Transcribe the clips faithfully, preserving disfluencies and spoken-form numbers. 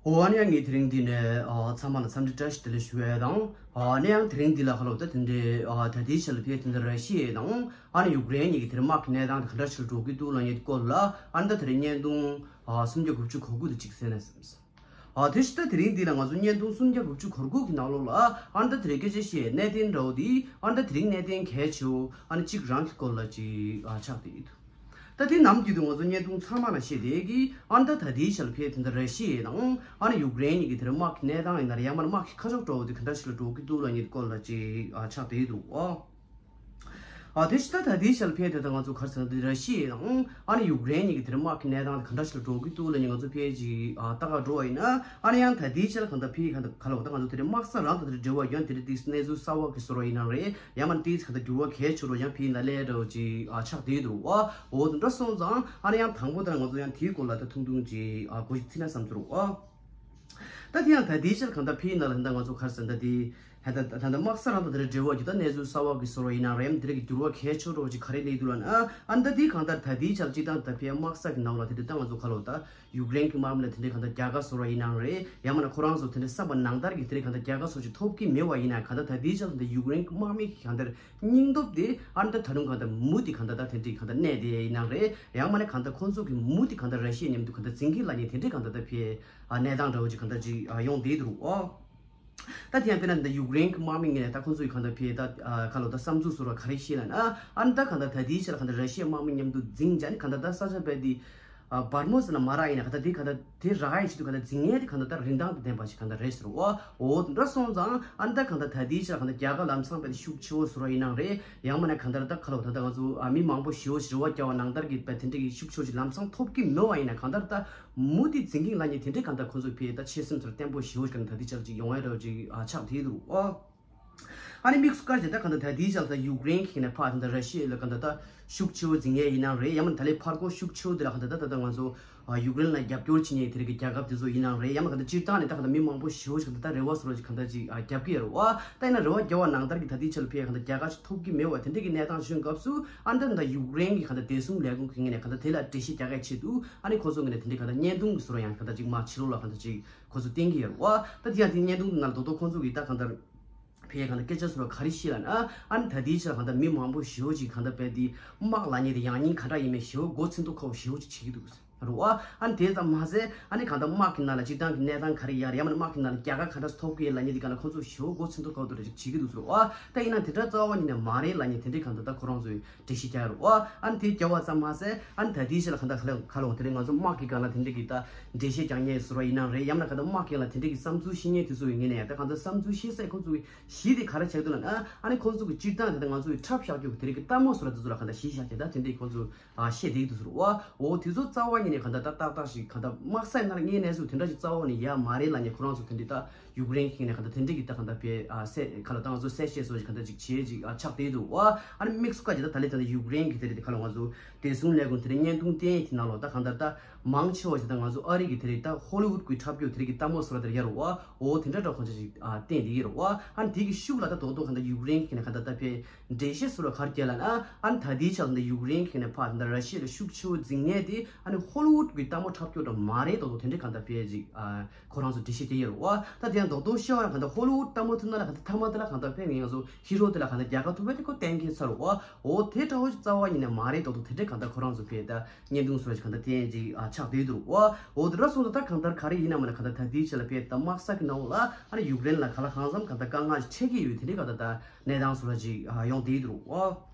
འོ་ཨ་ནི་ཡང་ངས་དེ་རིང་འདི་ནས་ཨ་ཚང་མ་ལ་འཚམས་འདྲི་བཀྲ་ཤིས་བདེ་ལེགས་ཞུ་ཡས་དང་། ཨ་ནི་ཡང་དེ་རིང་འདི་ལ་ཁ་ལོ་ད་དེ་འདྲའི་ཨ་ད་ལྟའི་ཆ་ལ་ཕེབས་དེ་འདྲ་ར་ཤི་ཡ་དང་ཨ་ནི་ཡུཀ་རེན་གཉིས་ཀྱི་དེ་རིང་དམག་གི་གནས་སྟངས་དེ་ག་འདྲ་ཞིག་ལ་འགྲོ་གི་འདུག་ལབ་མཁན་སྐོར་ལ་ཨ་ནི་ད་དེ་རིང་བརྙན་ཐུང་ཨ་སུམ་བརྒྱ་དགུ་བཅུ་གོ་དགུ་དེ་གཅིག་གསན་ན་བསམས། ཨ་དེ་བཞིན་ད་དེ་རིང་འདི་ལ་ང་ཚོ་བརྙན་ཐུང་སུམ་བརྒྱ་དགུ་བཅུ་གོ་དགུ་གི་ནང་ལོགས་ལ་ཨ་ནི་ད་དེ་རིང་སྐད་ཆ་བཤད་གནད་དོན་འདྲ་བོ་དེ་ཨ་ནི་ད་དེ་རིང་གནད་དོན་གལ་ཆེ་བོ་ཨ་ནི་གཅིག་རང་གི་སྐོར་ལ་ཅིག་ཨ་ཆགས་བསྡད་ཡོད། ད་དེ་ནམ་རྒྱུན་དུ་ང་ཚོ་བརྙན་ཐུང་ཚང་མ་ལ་བཤད་བསྡད་ཀྱི་ཨ་ནི་ད་ད་ལྟའི་ཆ་ལ་ཕེབས་དེ་འདྲ་ར་ཤི་ཡ་དང་ཨ་ནི་ཡུཀ་རེན་གཉིས་ཀྱི་དེ་རིང་དམག་གི་གནས་སྟངས་ཡིན་ན་རེད། ཡང་མིན་ན་དམག་གི་ཁ་ཕྱོགས་འདྲ་བོ་དེ་ག་འདྲ་ཞིག་ལ་འགྲོ་གི་འདུག་ལབ་མཁན་སྐོར་ལ་ཅིག་ཨ་ཆགས་བསྡད་འདུག་ཨ། ཨ་དེ་བཞིན་ད་ད་ལྟའི་ཆ་ལ་ཕེབས་དེ་ད་ང་ཚོ་ག་རེ་ཟེར་ན་དེ་ར་ཤི་ཡ་དང་ཨ་ནི་ཡུཀ་རེན་གཉིས་ཀྱི་དེ་རིང་དམག་གི་གནས་སྟངས་དེ་ག་འདྲ་ཞིག་ལ་འགྲོ་གི་འདུག་ལབ་མཁན་ང་ཚོ་ཕེབས་ཅིག་ཨ་ལྟ་ག་འགྲོ་བ་ཡིན་ན་ཨ་ནི་ཡང་ད་ལྟའི་ཆ་ལ་གང་ལྟར་ཕེབས་གང་ལྟར་ག་ལ་བ་ད་ང་ཚོ་དེ་རིང་དམག་ས་རང་དང་དེ་རིང་འབྲེལ་བ་ཡོད་དེ་རིང་དེ་གནས་ཚུལ་གསར་བ་གི་བཟོ་འདྲ་ཡིན་ན་རེད། ཡང་མིན་ན་དེའི་ཚིག་ད་འགྱུར་བ་གལ་ཆེ་རུ་ཡང་ཕི་ཡིན་ན་ལས་འདྲ་བོ་ཅིག་ཨ་ཆགས་བསྡད་འདུག་ཨ། འོ་དེ་འདྲ་སོང་ཙང་ཨ་ནི་ཡང་དང་པོ་དེ་ང་ཚོ་ཡང་དེའི་སྐོར་ལ་ད་ཐུང་ཐུང་ཅིག་ཨ་གོ་ཞིག་ཚིག་ན་བསམ་ཚུལ་ཨ། ད་དེ་ཡང་ད་དེའི་ཕྱིར་གང་ལྟར་ཕི་ཡིན་ན་ལ་ད་ང་ཚོ་ག་རེ་ཟེར་ད་དེ་ད་ད་ད་ད་དམག་ས་རང་དང་དེ་འདྲ་འབྲེལ་བ་ཅིག་ད་གནས་ཚུལ་གསར་བ་གི་བཟོ་འདྲ་ཡིན་ན་རེད། དེ་འདྲ་གི་འགྱུར་བ་གལ་ཆེ་རུ་ཅིག་ག་རེ་སླེབས་འདུག་ལབ་ན་ཨ་ཨ་ད་དེ་གང་ལྟར་ད་དེའི་ཆར་སྤྱིར་བཏང་ད་ཕི་ཡ་དམག་ས་གི་ནང་ལ་དེ་འདྲ་ད་ང་ཚོ་ག་ལོ་ད། ཡུཀ་རེན་གྱི་དམག་མི་ལ་དེ་འདྲའི་གང་ལྟར་རྒྱལ་ཁ་བཟོ་འདྲ་ཡིན་ནའང་རེད། ཡང་མིན་ན་ཁོ་རང་ཚོ་དེ་འདྲའི་བསམ་པ་ནང་ལྟར་གྱི་དེ་འདྲའི་གང་ལྟར་རྒྱལ་ཁ་སོགས་ཅིག་ཐོབ་ཀྱི་མེད་པ་ཡིན་ན་གང་ལྟར་ད་ལྟའི་ཆར་དེ་འདྲ་ཡུཀ་རེན་གྱི་དམག་མི་གི་གང་ལྟར་སྙིང་སྟོབས་དེ་ཨ་ནི་ད་ད་རུང་གང་ལྟར་མུ་མཐུད་གང་ལྟར་ད་དེ་འདྲའི་གང་ལྟར་གནས་བསྡད་ཡིན་ནའང་རེད། ཡང་མིན་ན་གང་ལྟར་ཁོ་ཚོ་གི་མུ་མཐུད་གང་ལྟར་ར་ཤི་ཡའི་མཉམ་དུ་གང་ལྟར་འཛིང་གི་ལབ་མཁན་དེ་འདྲའི་གང་ལྟར་ད་ཕི་ཨ་གནས་སྟངས་འདྲ་བོ་ཅིག་གང་ལྟར་ཅིག་ཨ་ཡོང་བསྡད་འདུག་ཨོ། ད་དེ་ཡང་དཔེར་ན་འདི་ཡུཀ་རེན་གྱི་དམག་མི་ངོས་ནས་ད་ཁོང་ཚོ་ཡི་གང་ལྟར་ཕེ་ད་ཁ་ལོ་ད་བསམ་ཚུལ་བཟོ་འདྲ་ག་རེ་བཤད་ལབ་ན་ཨ་ནི་ད་གང་ལྟར་ད་ལྟའི་ཆར་གང་ལྟར་ར་ཤི་ཡའི་དམག་མི་མཉམ་དུ་འཛིང་བྱས་ཨ་ནི་གང་ལྟར་ད་ས་ཆ་བས་དེ་འབར་མོ་ཟེར་ན་མ་རག་ཡིན་ན་གང་ལྟར་དེ་གང་ལྟར་དེ་རག་ཡའི་ཆེད་དུ་གང་ལྟར་འཛིང་ཡས་དེ་གང་ལྟར་ད་རིན་ཐང་དང་ལྡན་པ་ཞིག་གང་ལྟར་རེད་ཟེར། འོ་འོ་འདྲ་སོང་ཙང་ཨ་ནི་ད་གང་ལྟར་ད་ལྟའི་ཆར་གང་ལྟར་རྒྱལ་ཁ་ལམ་སང་བས་དེ་ཤུགས་ཆེ་བོ་བཟོ་འདྲ་ཡིན་ནའང་རེད། ཡང་མིན་ན་གང་ལྟར་ད་ཁ་ལོ་ད་ད་ང་ཚོ་ཨ་མི་མང་པོ་ཞེ་བོ་ཞིག་རེ་བ་རྒྱག་པ་ནང་ལྟར་གྱི་བས་དེ་འདྲ་གི་ཤུགས་ཆེ་བོ་ཞིག་ལམ་སང་ཐོབ་ཀྱི་མེད་པ་ཡིན་ན་གང་ལྟར་ད། མུ་མཐུད་འཛིང་གི་ལབ་མཁན་དེ་འདྲའི་གང་ལྟར་ཁོ་ཚོ་ཕི་ད་ཆེ་སེམས་ཚོར་བརྟན་པོ་ཞེ་བོ་ཞིག་གང་ལྟར་ད་ལྟའི་ཆར་ཅིག་ཡོང་ཡ་འདྲ་བོ་ཅིག་ཨ་ཆགས་བསྡད་འདུག་ཨོ། ཨ་ནི་དམིགས་སུ་བཀར་བྱས་ད་གང་ལྟར་ད་ལྟའི་ཆར་ད་ཡུཀ་རེན་གྱི་ནས་ཕར་ད་ལྟ་ར་ཤི་ཡ་ལ་གང་ལྟར་ད་ཤུགས་ཆེ་བོ་འཛིང་ཡས་ཡིན་ནའང་རེད། ཡང་མིན་ད་ལྟའི་ཕར་རྒོལ་ཤུགས་ཆེ་བོ་དེ་ལ་གང་ལྟར་ད་ད་ལྟ་ང་ཚོ་ཡུཀ་རེན་ལ་རྒྱབ་སྐྱོར་བྱེད་མཁན་དེ་རིགས་ཀྱི་རྒྱལ་ཁབ་དེ་ཚོ་ཡིན་ནའང་རེད། ཡང་མིན་གང་ལྟར་སྤྱིར་བཏང་ནས་ད་གང་ལྟར་མི་མང་པོ་ཞེ་བོ་ཞིག་གང་ལྟར་ད་རེ་བ་བཟོ་འདྲ་ཅིག་གང་ལྟར་ཅིག་ཨ་རྒྱབ་ཀྱི་ཡོད་རེད་བ། ད་ཡིན་ན་རེ་བ་རྒྱབ་པ་ནང་ལྟར་གྱི་ད་ལྟའི་ཆར་ལ་ཕི་ཡ་གང་ལྟར་རྒྱལ་ཁ་ཞིག་ཐོབ་ཀྱི་མེད་པ་དེ་འདྲ་གི་གནས་སྟངས་བྱུང་སྐབས་སུ་ཨ་ནི་ད་ད་ཡུཀ་རེན་གྱི་གང་ལྟར་བདེ་སྲུང་ལས་ཁུངས་ཀྱི་ངོས་ནས་གང་ལྟར་དེ་ལ་འགྲེལ་བཤད་རྒྱག་གི་ཆེད་དུ། ཨ་ནི་ཁོ་ཚོ་ངོས་ནས་དེ་འདྲའི་གང་ལྟར་བརྙན་ཐུང་གི་བཟོ་འདྲ་ཡང་གང་ལྟར་ཅིག་མར་ཕྱི་ལོགས་ལ་གང་ལྟར་ཅིག་ཁོ་ཚོ་བསྟན་གྱི་ཡོད་རེད་བ། ད་དེ་ཡང་དེ་བརྙན་ཐུང་དེ་ནང་ལ་རྡོག་རྡོག་ཁོ་ཚོ་གིས་ད་གང་ལྟར་ཕི་ཡ་གང་ལྟར་སྐད་ཆ་བཟོ་འདྲ་ག་རེ་བཤད་ལབ་ན་ཨ་ནི་ད་ལྟའི་ཆར་གང་ལྟར་མི་མང་པོ་ཞེ་བོ་ཅིག་གང་ལྟར་བས་དེ་དམག་ལབ་མཁན་དེ་ཡང་སྙིང་ག་འདྲ་ཡིན་མིན་ཞེ་བོ་མགོ་ཚིམ་དུ་ཁོག་ཞེ་བོ་ཅིག་བྱེད་ཀྱི་འདུག་ཟེར་རེད་བ། ཨ་ནི་དེ་ཙམ་མ་ཟད་ཨ་ནི་གང་ལྟར་དམག་གི་ནང་ལ་སྤྱིར་བཏང་གི་གནས་སྟངས་ག་རེ་ཡོད་རེད། ཡང་མིན་ན་དམག་གི་ནང་ལ་རྒྱལ་ཁ་ག་འདྲ་ཐོབ་ཀྱི་ཡོད་ལབ་མཁན་དེ་གང་ལ་ཁོ་ཚོ་ཞེ་བོ་མགོ་ཚིམ་དུ་ཁོག་དུ་རེ་ཅིག་བྱེད་ཀྱི་འདུག་ཟེར་རེད་བ། ད་ཡིན་ན་དེ་འདྲ་རྩ་བ་ཉིད་ནས་མ་རེད་ལབ་མཁན་དེ་འདྲའི་གང་ལྟར་ད་ཁོ་རང་ཚོས་འགྲེལ་བཤད་རྒྱག་ཡོད་རེད་བ། ཨ་ནི་དེ་རྒྱག་པ་ཙམ་མ་ཟད་ཨ་ནི་ད་ལྟའི་ཆར་ལ་གང་ལྟར་ག་ལ་ག་ལ་འོང་དེ་རིང་ང་ཚོ་དམག་གི་སྒང་ལ་དེ་འདྲ་གི་ད་འགྲེལ་བཤད་རྒྱག་མཁན་བཟོ་འདྲ་ཡིན་ནའང་རེད། ཡང་མིན་ན་གང་ལྟར་དམག་གི་སྒང་ལ་དེ་འདྲ་གི་བསམ་ཚུལ་བཤད་མཁན་དེ་ཚོ་ཡི་ངོས་ནས་ཡང་ད་གང་ལྟར་བསམ་ཚུལ་བཤད་སའི་ཁོ་ཚོ་གི་གཞི་དེ་ག་རེ་ཆགས་འདུག་ལབ་ན་ཨ་ནི་ཁོ་ཚོ་གི་སྤྱིར་བཏང་དེ་ད་ང་ཚོ་གི་འཁྲབ་བཞག་རྒྱུ་གི་དེ་རིང་གི་ལྟད་མོ་བཟོ་འདྲ་དེ་ཚོ་ལ་གང་ལྟར་གཞི་བཞག་བྱས་ད་དེ་འདྲའི་ཁོ་ཚོ་ཨ་བཤད་བསྡད་ཀྱི་འདུག་ཟེར་བ། འོ་དེ་ཚོ་རྩ་བ་ཉིད་ནས་གང་ལྟར་ད་ཏག་ཏག་ཞིག་གང་ལྟར་དམག་སའི་ནང་ལ་ངའི་གནས་ཚུལ་དེ་འདྲ་ཞིག་རྩ་བ་ནས་ཡོད་མ་རེད་ལབ་མཁན་ཁོ་རང་ཚོ་དེ་འདྲའི་ད་ཡུཀ་རེན་གྱི་ནས་གང་ལྟར་དེ་འདྲའི་གི་ད་གང་ལྟར་བས་ཨ་གསལ་ག་ལ་ད་ང་ཚོ་གསལ་བཤད་བཟོ་ཞིག་གང་ལྟར་ཅིག་བྱས་ཅིག་ཨ་ཆགས་བསྡད་འདུག་བ། ཨ་ནི་དམིགས་སུ་བཀར་ཅིག་ད་ད་ལན་ད་ལྟ་ཡུཀ་རེན་གྱི་དེ་རིང་དེ་ག་ལ་ང་ཚོ་བདེ་སྲུང་ལས་ཁུངས་དེ་རིང་བརྙན་ཐུང་བསྟན་ཡས་དེ་ནང་ལོགས་ད་གང་ལྟར་ད་མང་ཆེ་བ་ཞིག་ད་ང་ཚོ་ཨ་རི་གི་དེ་རིང་ད་ཧོ་ལི་ཝུད་ཀྱི་འཁྲབ་རྒྱུ་དེ་རིང་གི་ལྟད་མོ་བཟོ་འདྲ་དེ་ཡོད་རེད་བ། འོ་དེ་འདྲ་འདྲ་ཁོང་ཚོ་ཞིག་ཨ་བསྟན་བསྡད་ཀྱི་ཡོད་རེད་བ། ཨ་ནི་དེ་གི་ཤུགས་ལ་ད་རྡོག་རྡོག་གང་ལྟར་ཡུཀ་རེན་གྱི་ནས་གང་ལྟར་ད་ཕེ་འགྲེལ་བཤད་བཟོ་འདྲ་ག་རེ་རྒྱག་ལབ་ན་ཨ་ནི་ད་ལྟའི་ཆར་ད་ཡུཀ་རེན་གྱི་ནས་ཕར་ད་ར་ཤི་ཡ་ལ་ཤུགས་ཆེ་བོ་འཛིང་མཁན་དེ་ཨ་ནི་ཧོ་ལི་ཝུད་ཀྱི་ལྟད་མོ་འཁྲབ་རྒྱུ་འདྲ་མ་རེད་མདོག་མདོག་དེ་འདྲའི་གང་ལྟར་ཕེ་ཅིག་ཨ་ཁོ་རང་ཚོ་འགྲེལ་བཤད་རྒྱག་ཡོད་རེད་བ། ད་དེ་ཡང་རྡོག་རྡོག་བཤད་པ་ཡང་གང་ལྟར་ཧོ་ལི་ཝུད་ལྟད་མོ་ཐུབ་ན་ལ་གང་ལྟར་མཐའ་མ་དེ་ལ་གང་ལྟར་ཕེ་ངས་ང་ཚོ་ཧི་རོ་དེ་ལ་གང་ལྟར་རྒྱལ་ཁ་ཐོབ་པ་དེ་ཁོ་གཏན་འཁེལ་ཚར་རེད་བ། འོ་དེ་འདྲ་བོ་ཅིག་རྩ་བ་ཉིད་ནས་མ་རེད་མདོག་མདོག་དེ་འདྲའི་གང་ལྟར་ཁོ་རང་ཚོ་ཕེ་ད་བརྙན་ཐུང་བཟོ་འདྲ་ཞིག་གང་ལྟར་བསྟན་ཅིག་ཨ་ཆགས་བསྡད་འདུག་བ། འོ་དེ་འདྲ་སོང་ཙང་ད་གང་ལྟར་ག་རེ་ཡིན་ན་མིན་ན་གང་ལྟར་ད་ལྟའི་ཆ་ལ་ཕེ་ད་དམག་ས་གི་ནང་ལ་ཨ་ནི་ཡུཀ་རེན་ལ་ག་ལ་གང་འཚམ་གང་ལྟར་དཀའ་ངལ་ཞིག་འཕྲད་ཀྱི་ཡོད་དེ་འདྲའི་གང་ལྟར་ད་གནས་སྟངས་བཟོ་འདྲ་ཞིག་ཨ་ཡོང་བསྡད་འདུག་བ།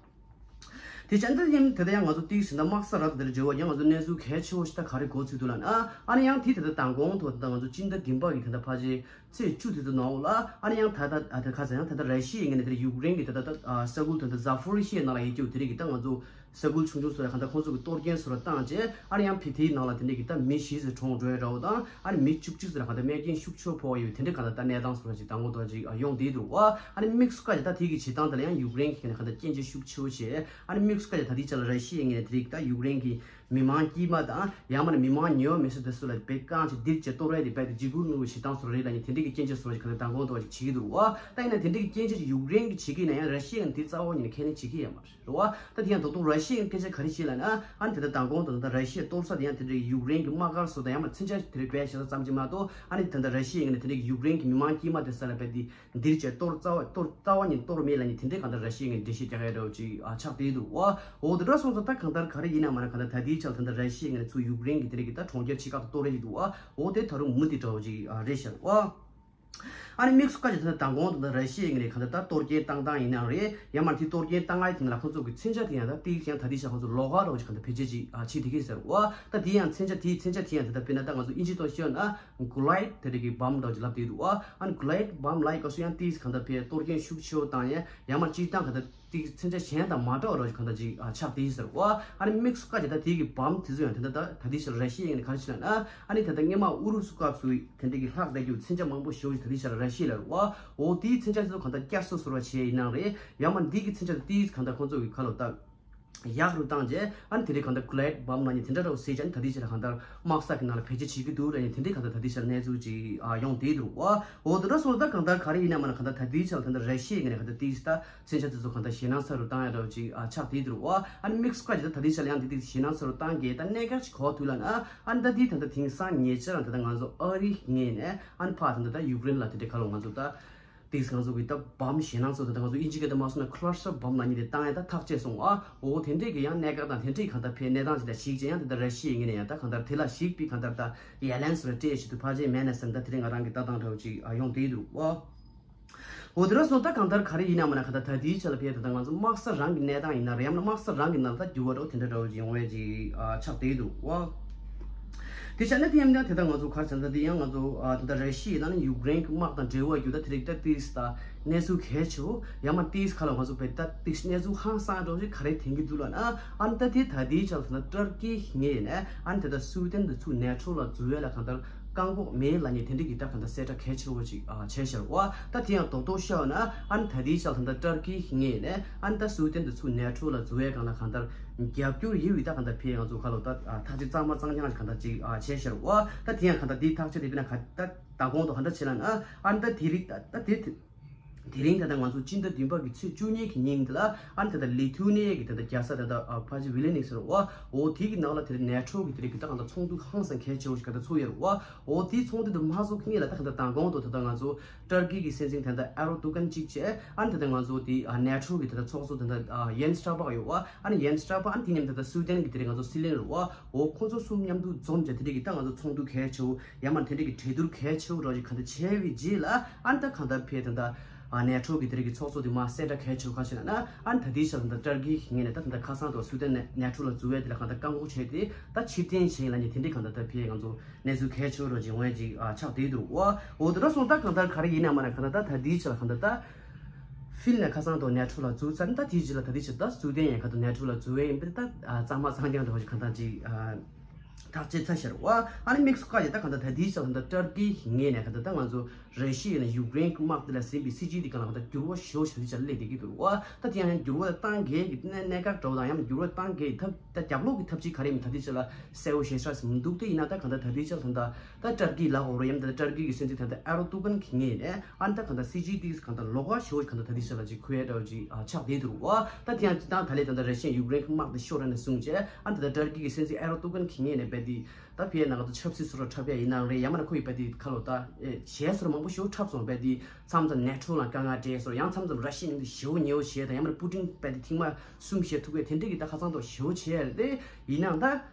དེ་བྱས་ད་ཡིན་དེ་ད་ཡང་ང་ཚོ་ཏིག་ཟིན་ད་དམག་ས་ར་ད་དེ་འབྲེལ་བ་ཡང་ང་ཚོ་གནས་ཚུལ་གལ་ཆེ་བོ་ཞིག་ད་ག་རེ་གོ་ཚུལ་འདུག་ལབ་ན་ཨ་ནི་ཡང་དེ་ད་ད་མདང་དགོང་ཐོག་ད་ང་ཚོ་སྤྱི་ཟླ་བདུན་པ་གི་ད་ད་ཕལ་ཆེར་ཚེས་བཅུ་དེ་ཚོ་ནང་ལ་ཨ་ནི་ཡང་ད་ད་ཨ་ད་ཁ་ཚ་ཡང་ད་ད་ར་ཤི་ཡའི་ངོས་ནས་དེ་ཡུཀ་རེན་གྱི་ད་ད་ད་ས་ཁུལ་ད་ད་ཛ་ཕོ་རི་ཤི་ཡའི་ནང་ལ་ཡོད་རྒྱུ་དེ་རིགས་ཀྱི་ད་ང་ཚོ་ས་ཁུལ་ཆུང་ཆུང་ཚོ་ལ་གང་ལྟར་ཁོང་ཚོ་གི་གཏོར་སྐྱོན་བཟོ་འདྲ་བཏང་རྗེས་ཨ་ནི་ཡང་ཕི་དེའི་ནང་ལ་དེ་འདྲས་ཀྱི་ད་མི་བཞི་ཙམ་གྲོངས་འགྲོ་ཡ་འདྲ་བོ་དང་ཨ་ནི་མི་བཅུ་གཅིག་ཙམ་ལ་གང་ལྟར་རྨས་སྐྱོན་ཤུགས་ཆེ་བོ་ཕོག་ཡོད་དེ་འདྲས་གང་ལྟར་ད་གནས་སྟངས་སོགས་ཅིག་དང་པོ་དང་ཅིག་ཡོང་བསྡད་འདུག་བ། ཨ་ནི་དམིགས་སུ་བཀར་ཏེ་ད་དེ་གི་བྱེད་སྟངས་དེ་ལ་ཡང་ཡུཀ་རེན་གྱི་ཁ་ནས་གང་ལྟར་སྐྱོན་བརྗོད་ཤུགས་ཆེ་བོ་བྱས་ཨ་ནི་དམིགས་སུ་བཀར་ཏེ་ད་ལྟའི་ཆ་ལ་ར་ཤི་ཡའི་ངོས་ནས་དེ་རིགས་ད་ཡུཀ་རེན་གྱི་ མི་མང་དཀྱུས་མ་དང་ཡང་མིན་ན་མི་མང་ཉེ་བ་མི་སེར་དེ་ཚོ་ལ་བེད་རྐང་ཅིག་སྡིགས་བྱས་གཏོར་ཡས་དེ་རྦད་དེ་འཇིགས་སྐུལ་གནང་བའི་བྱེད་སྟངས་སུ་རེད་ལབ་ནས་དེ་འདྲའི་གི་སྐྱོན་ཆ་བཟོ་བ་ཞིག་ག་ལ་མདང་དགོང་དུ་བ་ཞིག་བྱེད་ཀྱི་འདུག་བ། ད་ཡིན་ན་དེ་འདྲའི་གི་སྐྱོན་ཆ་ཅིག་ཡུཀ་རེན་གྱིས་བྱེད་ཀྱི་ཡིན་ན་ཡང་ར་ཤི་ཡ་ཡིན་དེ་རྩ་བ་ཉིད་ནས་ཁས་ལེན་བྱེད་ཀྱི་ཡོད་མ་རེད་བ། ད་དེ་ཡང་ད་དུང་ར་ཤི་ཡ་ཡིན་སྐད་ཆ་ག་རེ་བཤད་ལབ་ན་ཨ་ནི་དེ་ལྟར་མདང་དགོང་དུ་ད་ར་ཤི་ཡའི་གཏོར་ས་དེ་ཡང་དེ་འདྲའི་ཡུཀ་རེན་གྱི་དམག་སྒར་སོགས་དང་ཡང་མིན་ན་མཚོན་ཆ་དེ་རིགས་སྦས་བྱས་ཙམ་གྱིས་མ་གཏོགས་ཨ་ནི་ད་ལྟ་ར་ཤི་ཡའི་ངོས་ནས་དེ་འདྲའི་ཡུཀ་རེན་གྱི་མི་མང་དཀྱུས་མ་དེ་ས་ལ་རྦད་དེ་འདིར་བྱས་གཏོར་རྩ་བ་གཏོར་རྩ་བ་ཉིད་གཏོར་མེད་ལབ་ནས་དེ་འདྲའི་གང་ལྟར་ར་ཤི་ཡའི་ངོས་འགྲེལ་བཤད་རྒྱག་ཡ་འདྲ་བོ་ཅིག་ཨ་ཆགས་བསྡད་འདུག་བ། འོ་དེ་འདྲ་སོང་ཙང་ད་གང་ལྟར་ག་རེ་ཡིན་ན་མ་ན་གང་ལྟར་ད་ལྟའི་ཆར་ལ་ད་ལྟ་ར་ཤི་ཡའི་ངོས་ནས་ཚུར་ཡུཀ་རེན་གྱི་དེ་རིགས་ཀྱི་ད་གྲོང་ཁྱེར་ཆེ་ཁག་ཏུ་གཏོར་རེ་ཡི་འདུག་བ། འོ་དེ་ད་རུང་མུ་མཐུད་འདྲ་བོ་ཅིག་ཨ་རེད་ཤག་བ། ཨ་ནི་དམིགས་སུ་བཀར་ཅིག་ད་ལྟ་མདང་དགོང་དུ་ད་ར་ཤི་ཡའི་ངོས་ནས་གང་ལྟར་ད་གཏོར་སྐྱོན་བཏང་སྟངས་ཡིན་ནའང་རེད། ཡང་མ་དེ་གཏོར་སྐྱོན་བཏང་ཡ་དེ་ལ་ཁོང་ཚོ་གི་མཚོན་ཆ་དེ་ཡང་ད་ཏིག་ཀྱང་ད་ལྟའི་ཆར་ཁོང་ཚོ་ལོགས་ཀ་འདྲ་བོ་ཅིག་གང་ལྟར་བེད་སྤྱོད་ཅིག་ཨ་བྱེད་བསྡད་ཀྱི་ཟེར་བ། ད་དེ་ཡང་མཚོན་ཆ་དེའི་མཚོན་ཆ་དེ་ཡང་ད་ལྟ་དཔེར་ན་ད་ང་ཚོ་དབྱིན་ཇི་ཐོག་ཤོད་ན་གུ་ལའེ་དེ་རིགས་ཀྱི་བམ་འདྲ་བོ་ཅིག་ལབ་བསྡད་འདུག་བ། ཨ་ནི་གུ་ལའེ་བམ་ལབ་ཡ་སྐབས་སུ་ཡང་ཏིག་གང་ལྟར་ཕའི་གཏོར་སྐྱོན་ཤུགས་ཆེ་བོ་བཏང་ཡ་ཡང་མ་སྤྱིར་བཏང་གང་ལྟར་དེ་མཚོན་ཆ་གཞན་དང་མ་འདྲ་བ་རོ་གང་ལྟར་ཅིག་ཨ་ཆགས་དེ་ཟེར་བ། ཨ་ནི་དམིགས་སུ་བཀར་ཅིག་ད་དེའི་གི་བམ་དེ་ཚོ་ཡང་དེ་འདྲ་ད་ད་ལྟའི་ཆར་ར་ཤི་ཡའི་ངོས་ནས་ག་རེ་བྱས་ན་ཨ་ནི་ད་ལྟ་སྔོན་མ་ཨུ་རུ་སུ་སྐབས་སུ་དེ་འདྲ་གི་ལྷག་བསྡད་རྒྱུ་མཚོན་ཆ་མང་པོ་ཞེ་པོ་ཅིག་ད་ལྟའི་ཆར་ར་ཤི་ཡ་ལ་རེད་བ། འོ་དེའི་མཚོན་ཆ་དེ་ཚོ་གང་ལྟར་བསྐྱར་གསོ་ཟེར་བ་བྱས་ཡིན་ནའང་རེད། ཡང་མ་འདི་གི་མཚོན་ཆ་དེ་དེའི་གང་ལྟར་ཁོང་ཚོ་གི་ཁ་ལོ་ད་ཡག་རུ་བཏང་རྗེས་ཨ་ནི་དེ་འདྲའི་གང་ལྟར་གུ་ལའེ་བམ་ལབ་ནི་དེ་འདྲ་འདྲ་བོ་ཟེར་ཅིག་ཨ་ནི་ད་ལྟའི་ཆར་གང་ལྟར་དམག་ས་གི་ནང་ལ་བེད་སྤྱོད་བྱེད་ཀྱི་འདུག་ལབ་ནི་དེ་འདྲའི་གང་ལྟར་ད་ལྟའི་ཆར་གནས་ཚུལ་ཅིག་ཨ་ཡོང་བསྡད་འདུག་བ། འོ་དེ་འདྲ་སོང་ཙང་གང་ལྟར་ག་རེ་ཡིན་ན་མ་ན་གང་ལྟར་ད་ལྟའི་ཆར་ད་ལྟ་ར་ཤི་ཡའི་ངོས་ནས་གང་ལྟར་དེའི་ད་མཚོན་ཆ་དེ་ཚོ་གང་ལྟར་ཞེད་སྣང་ཚ་རུ་བཏང་ཡ་འདྲ་བོ་ཅིག་ཨ་ཆགས་བསྡད་འདུག་བ། ཨ་ནི་དམིགས་སུ་བཀར་ཅིག་ད་ད་ལྟའི་ཆར་ཡང་དེ་དེ་ཞེད་སྣང་ཚ་རུ་བཏང་གི་ད་གནད་འགག་ཅིག་གོ་ཐུབ་ལབ་ན་ཨ་ནི་ད་དེ་ད་ལྟ་དེང་སང་ཉེ་ཆར་ད་ལྟ་ང་ཚོ་ཨ་རིའི་ངོས་ནས་ཨ་ནི་ཕ་ད་ལྟ་ད་ཡུཀ་རེན་ལ་དེ་འདྲའི་ཁ་ལོ་ང་ཚོ་ད། དེས་ང་ཚོ་གི་ད་བམ་ཞེད་སྣང་ཚོ་ད་ང་ཚོ་དབྱིན་ཇི་སྐད་དུ་མ་སོང་ན་cluster bomb་ལབ་ནི་དེ་བཏང་ཡ་ད་ཐག་བཅད་སོང་ཨ། འོ་དེ་འདྲས་ཀྱི་ཡང་གནད་འགག་དང་དེ་འདྲས་གང་ལྟར་ཕའི་གནས་སྟངས་ཅིག་ད་ཞིག་ཅིག་ཡང་དེ་ད་ར་ཤི་ཡའི་ངོས་ནས་ཡང་ད་གང་ལྟར་དེ་ལ་ཞིག་པའི་གང་ལྟར་ད་ཡ་ལན་སོ་ར་སྤྲད་ཞིག་ཏུ་ཕལ་ཆེར་མེད་ན་བསམ་ད་དེ་རིང་ང་རང་གི་ལྟ་སྟངས་འདྲ་བོ་ཅིག་ཨ་ཡོང་བསྡད་འདུག་ཨ། འོ་དེ་ར་སོང་ད་གང་ལྟར་ག་རེ་ཡིན་ན་མ་ན་གང་ལྟར་ད་དེའི་ཆ་ལ་ཕའི་ད་ད་ང་ཚོ་དམག་ས་རང་གི་གནས་སྟངས་ཡིན་ན་རེད་ཡང་ན་དམག་ས་རང་གི་ནང་ལ་ད་འགྱུར་བ་འདྲ་བོ་དེ་འདྲ་འདྲ་བོ་ཅིག་ཡོང་བས་ཅིག་ཨ་ཆགས་བསྡད་འདུག་ཨ། དེ་བྱས་ན་དེ་ཡང་ཡང་དེ་ལྟར་ང་ཚོ་ག་རེ་ཟེར་ན་དེ་ཡང་ང་ཚོ་ཨ་དེ་ལྟར་ར་ཤི་ཡའི་ནང་ནས་ཡུཀ་རེན་གྱི་དམག་དང་འབྲེལ་བ་ཡོད་ད་དེ་རིགས་ད་ཏིས་ད་གནས་ཚུལ་གལ་ཆེ་བོ་ཡང་མ་ཏིས་ཁ་ལ་ང་ཚོ་བེད་ད་ཏིས་གནས་ཚུལ་ཧང་སང་འགྲོ་ཞིག་ག་རེ་ཐེན་གྱི་འདུག་ལབ་ན་ཨ་ནི་ད་དེ་ད་དེའི་ཆ་ལ་ཟེར་ན་ཏར་ཀི་ངོས་ནས་ཨ་ནི་དེ་ད་སུའུ་ཏན་དེ་ཚུར་ནེ་ཊོ་ལ་འཛུལ་བས་ལ་གང་ལྟར་བཀག་འགོག་མེད་ལབ་ནས་དེ་འདྲ་གི་ད་གང་ལྟར་གསལ་བསྒྲགས་གལ་ཆེ་བོ་ཅིག་ཨ་བྱས་ཤར་བ། ད་དེ་ཡང་རྡོག་རྡོག་ཤར་བ་ན་ཨ་ནི་ད་དེའི་ཆ་ལ་ཟེར་ན་ཏར་ཀི་ངོས་ནས་ཨ་ནི་ད་སུའུ་ཏན་དེ་ཚུར་ནེ་ཊོ་ལ་འཛུལ་བས་གང་ལ་གང་ལྟར་རྒྱབ་སྐྱོར་ཡོད་པའི་ད་གང་ལྟར་ཕའི་ང་ཚོ་ཁ་ལོ་ད་ཨ་ཐག་གཅོད་གཙང་མ་གཙང་རྐྱང་གང་ལྟར་ཅིག་ཨ་བྱས་ཤར་བ། ད་དེ་ཡང་གང་ལྟར་དེའི་ཐག་གཅོད་དེ་དཔེར་ན་ག་ད་ད་གོང་དུ་གང་འདྲ་བྱས་ལ་ན་ཨ་ནི་ད་དེ་རིགས་ད་ད་དེ་དེ་རིང་ད་ལྟ་ང་ཚོ་སྤྱི་ཟླ་བདུན་པ་གི་ཚེས་བཅུ་གཉིས་ཀྱི་ཉིན་དེ་ལ་ཨ་ནི་ད་ལྟ་ལི་ཐུ་ནི་ཡ་གི་ད་ལྟ་རྒྱལ་ས་ད་ལྟ་ཨ་ཕ་ཇི་ཝི་ལི་ནི་ཟེར་བ་འོ་དེ་གི་ནང་ལ་དེ་རིང་ནེ་ཊོ་གི་དེ་རིང་གི་ད་གང་ལྟར་ཚོགས་འདུ་ཧང་སང་གལ་ཆེ་བོ་ཞིག་ག་ད་ཚོགས་ཡོད་རེད་བ། འོ་དེའི་ཚོགས་འདུ་དེ་མ་ཚོགས་ཀྱི་སྔོན་ལ་ད་གང་ལྟར་དང་གོང་དུ་ད་ལྟ་ང་ཚོ་ཏར་ཀི་གི་སྲིད་འཛིན་ད་ལྟ་ཨེར་དོ་གན་གཅིག་བྱས་ཨ་ནི་ད་ལྟ་ང་ཚོ་དེ་ཨ་ནེ་ཊོ་གི་ད་ལྟ་ཚོགས་གཙོ་ད་ལྟ་ཨ་ཡེན་སི་སྟོལ་པག་ཡོད་བ། ཨ་ནི་ཡེན་སི་སྟོལ་པག་ཨ་ནི་དེ་མཉམ་ད་ལྟ་སུའུ་ཏན་གི་དེ་རིང་ང་ཚོ་སྲིད་བློན་རེད་བ། འོ་ཁོ་ཚོ་གསུམ་མཉམ་དུ་འཛོམས་བྱས་དེ་འདྲ་གི་ད་ང་ཚོ་ཚོགས་འདུ་གལ་ཆེ་བོ་ཡང་མ་དེ་འདྲ་གི་གྲོས་བསྡུར་གལ་ཆེ་བོ་རོགས་ཀྱི་གང་ལྟར་བྱས་པའི་རྗེས་ལ་ཨ་ནི་ད་གང་ལྟར་ཕེ་ད་ལྟ་ཨ་ནེ་ཊོ་གི་དེ་རིང་གི་ཚོགས་གཙོ་དེ་མ་གསལ་བསྒྲགས་གལ་ཆེ་བོ་ག་ཞིག་ལབ་ན་ཨ་ནི་ད་ལྟའི་ཆར་ད་ལྟ་ཏར་ཀི་ངོས་ནས་ད་ད་ལྟ་ཁ་སང་དུ་སུའུ་ཏན་ནེ་ཊོ་ལ་འཛུལ་བའི་དེ་ལ་གང་ལྟར་བཀག་འགོག་བྱས་ཏེ་ད་ཕྱིར་འཐེན་བྱས་ཡིན་ལབ་ནས་དེ་འདྲའི་གང་ལྟར་ད་ཕེ་ང་ཚོ་གནས་ཚུལ་གལ་ཆེ་བོ་རོགས་ཀྱི་འོང་ཡ་ཅིག་ཨ་ཆགས་བསྡད་འདུག་བ། འོ་དེ་འདྲ་སོང་ད་གང་ལྟར་ག་རེ་ཡིན་ན་མ་ན་གང་ལྟར་ད་ད་ལྟའི་ཆར་གང་ལྟར་ད། ཧྥིན་ལན་ཁ་སང་དུ་ནེ་ཊོ་ལ་འཛུལ་ཚར་ནས་ད་དེའི་རྗེས་ལ་ད་ལྟའི་ཆར་ད་སུའུ་ཏན་ཡང་ཁ་ཐུག་ནེ་ཊོ་ལ་འཛུལ་བས་ཡིན་པས་ད་གཙང་མ་གཙང་རྐྱང་འདྲ་བ་ཞིག་གང་ལྟར་ཅིག་ཐག་བཅད་ཚར་ཤར་བ། ཨ་ནི་དམིགས་སུ་བཀར་ཡ་ད་གང་ལྟར་ད་ལྟའི་ཆར་ད་ལྟ་ཏར་ཀིའི་ངོས་ནས་གང་ལྟར་ད་ང་ཚོ་ར་ཤི་ཡ་ནས་ཡུཀ་རེན་གྱི་དམག་དེ་ལ་ཟིན་པའི་སྲིད་ཇུས་དེ་གང་ལ་གང་ལྟར་འགྱུར་བ་ཞེ་པོ་ཞིག་ད་ལྟའི་ཆར་སླེབས་བསྡད་ཀྱི་འདུག་བ། ད་དེ་ཡང་ཡང་འགྱུར་བ་བཏང་གལ་གྱི་གནད་གནད་འགག་འདྲ་བོ་དང་ཡང་འགྱུར་བ་བཏང་གལ་གྱི་ཐབས་ད་རྒྱབ་ལོགས་ཀྱི་ཐབས་ཇུས་ག་རེ་ཡིན་ད་ལྟའི་ཆར་ལ་གསལ་བོ་ཞེ་དྲག་ཟིན་མི་འདུག་དེ་ཡིན་ན་ད་གང་ལྟར་ད་ལྟའི་ཆར་ད་ལྟ་ད་ཏར་ཀི་ལ་འོ་རོ་ཡང་ད་ཏར་ཀི་གི་སྲིད་འཛིན་ད་ལྟ་ཨེར་དོ་གན་གྱི་ངོས་ནས་ཨ་ནི་ད་གང་ལྟར་སྲིད་ཇུས་དེ་གང་ལྟར་ལོགས་ཀ་ཞེ་པོ་གང་ལྟར་ད་ལྟའི་ཆར་ལ་ཅིག་ཁུར་ཡ་འདྲ་བོ་ཅིག་ཨ་ཆགས་བསྡད་འདུག་བ། ད་དེ་ཡང་ཅིག་ད་ད་ལས་ད་ལྟ་ར་ཤི་ཡ་ཡུཀ་རེན་གྱི་དམག་དེ་ཤོར་ར་ནས་བཟུང་བྱས་ཨ་ནི་ད་ལྟ་ཏར་ཀི་གི་སྲིད་འཛིན་ཨེར་དོ་གན་གྱི་ངོས་ནས་རྦད་དེ་ད་ཕེ་ནང་ད་ཆབ་སྲིད་སོ་ར་འཁྲབ་ཡ་ཡིན་ནའང་རེད་ཡང་མིན་ན་ཁོ་ཡི་རྦད་དེ་ཁ་ལོ་ད་ཨེ་གཞས་སོ་ར་མང་པོ་ཞེ་པོ་འཁྲབ་སོང་རྦད་དེ་མཚམས་མཚམས་ནེ་ཊོ་ལ་དཀའ་ངལ་སྤྲད་སོ་ར་ཡང་མཚམས་མཚམས་ར་ཤི་ཡ་ནང་དུ་ཞེ་པོ་ཉེ་བོ་བྱས་དང་ཡང་མིན་ན་པུ་ཏིན་རྦད་དེ་ཐེངས་མ་གསུམ་བཞི་ཐུག་པའི་དེ་འདྲ་གི་ད་ཁ་སང་ཐོག་ཞེ་པོ་བྱས་རེད་དེ་ཡིན་ནའང་ད་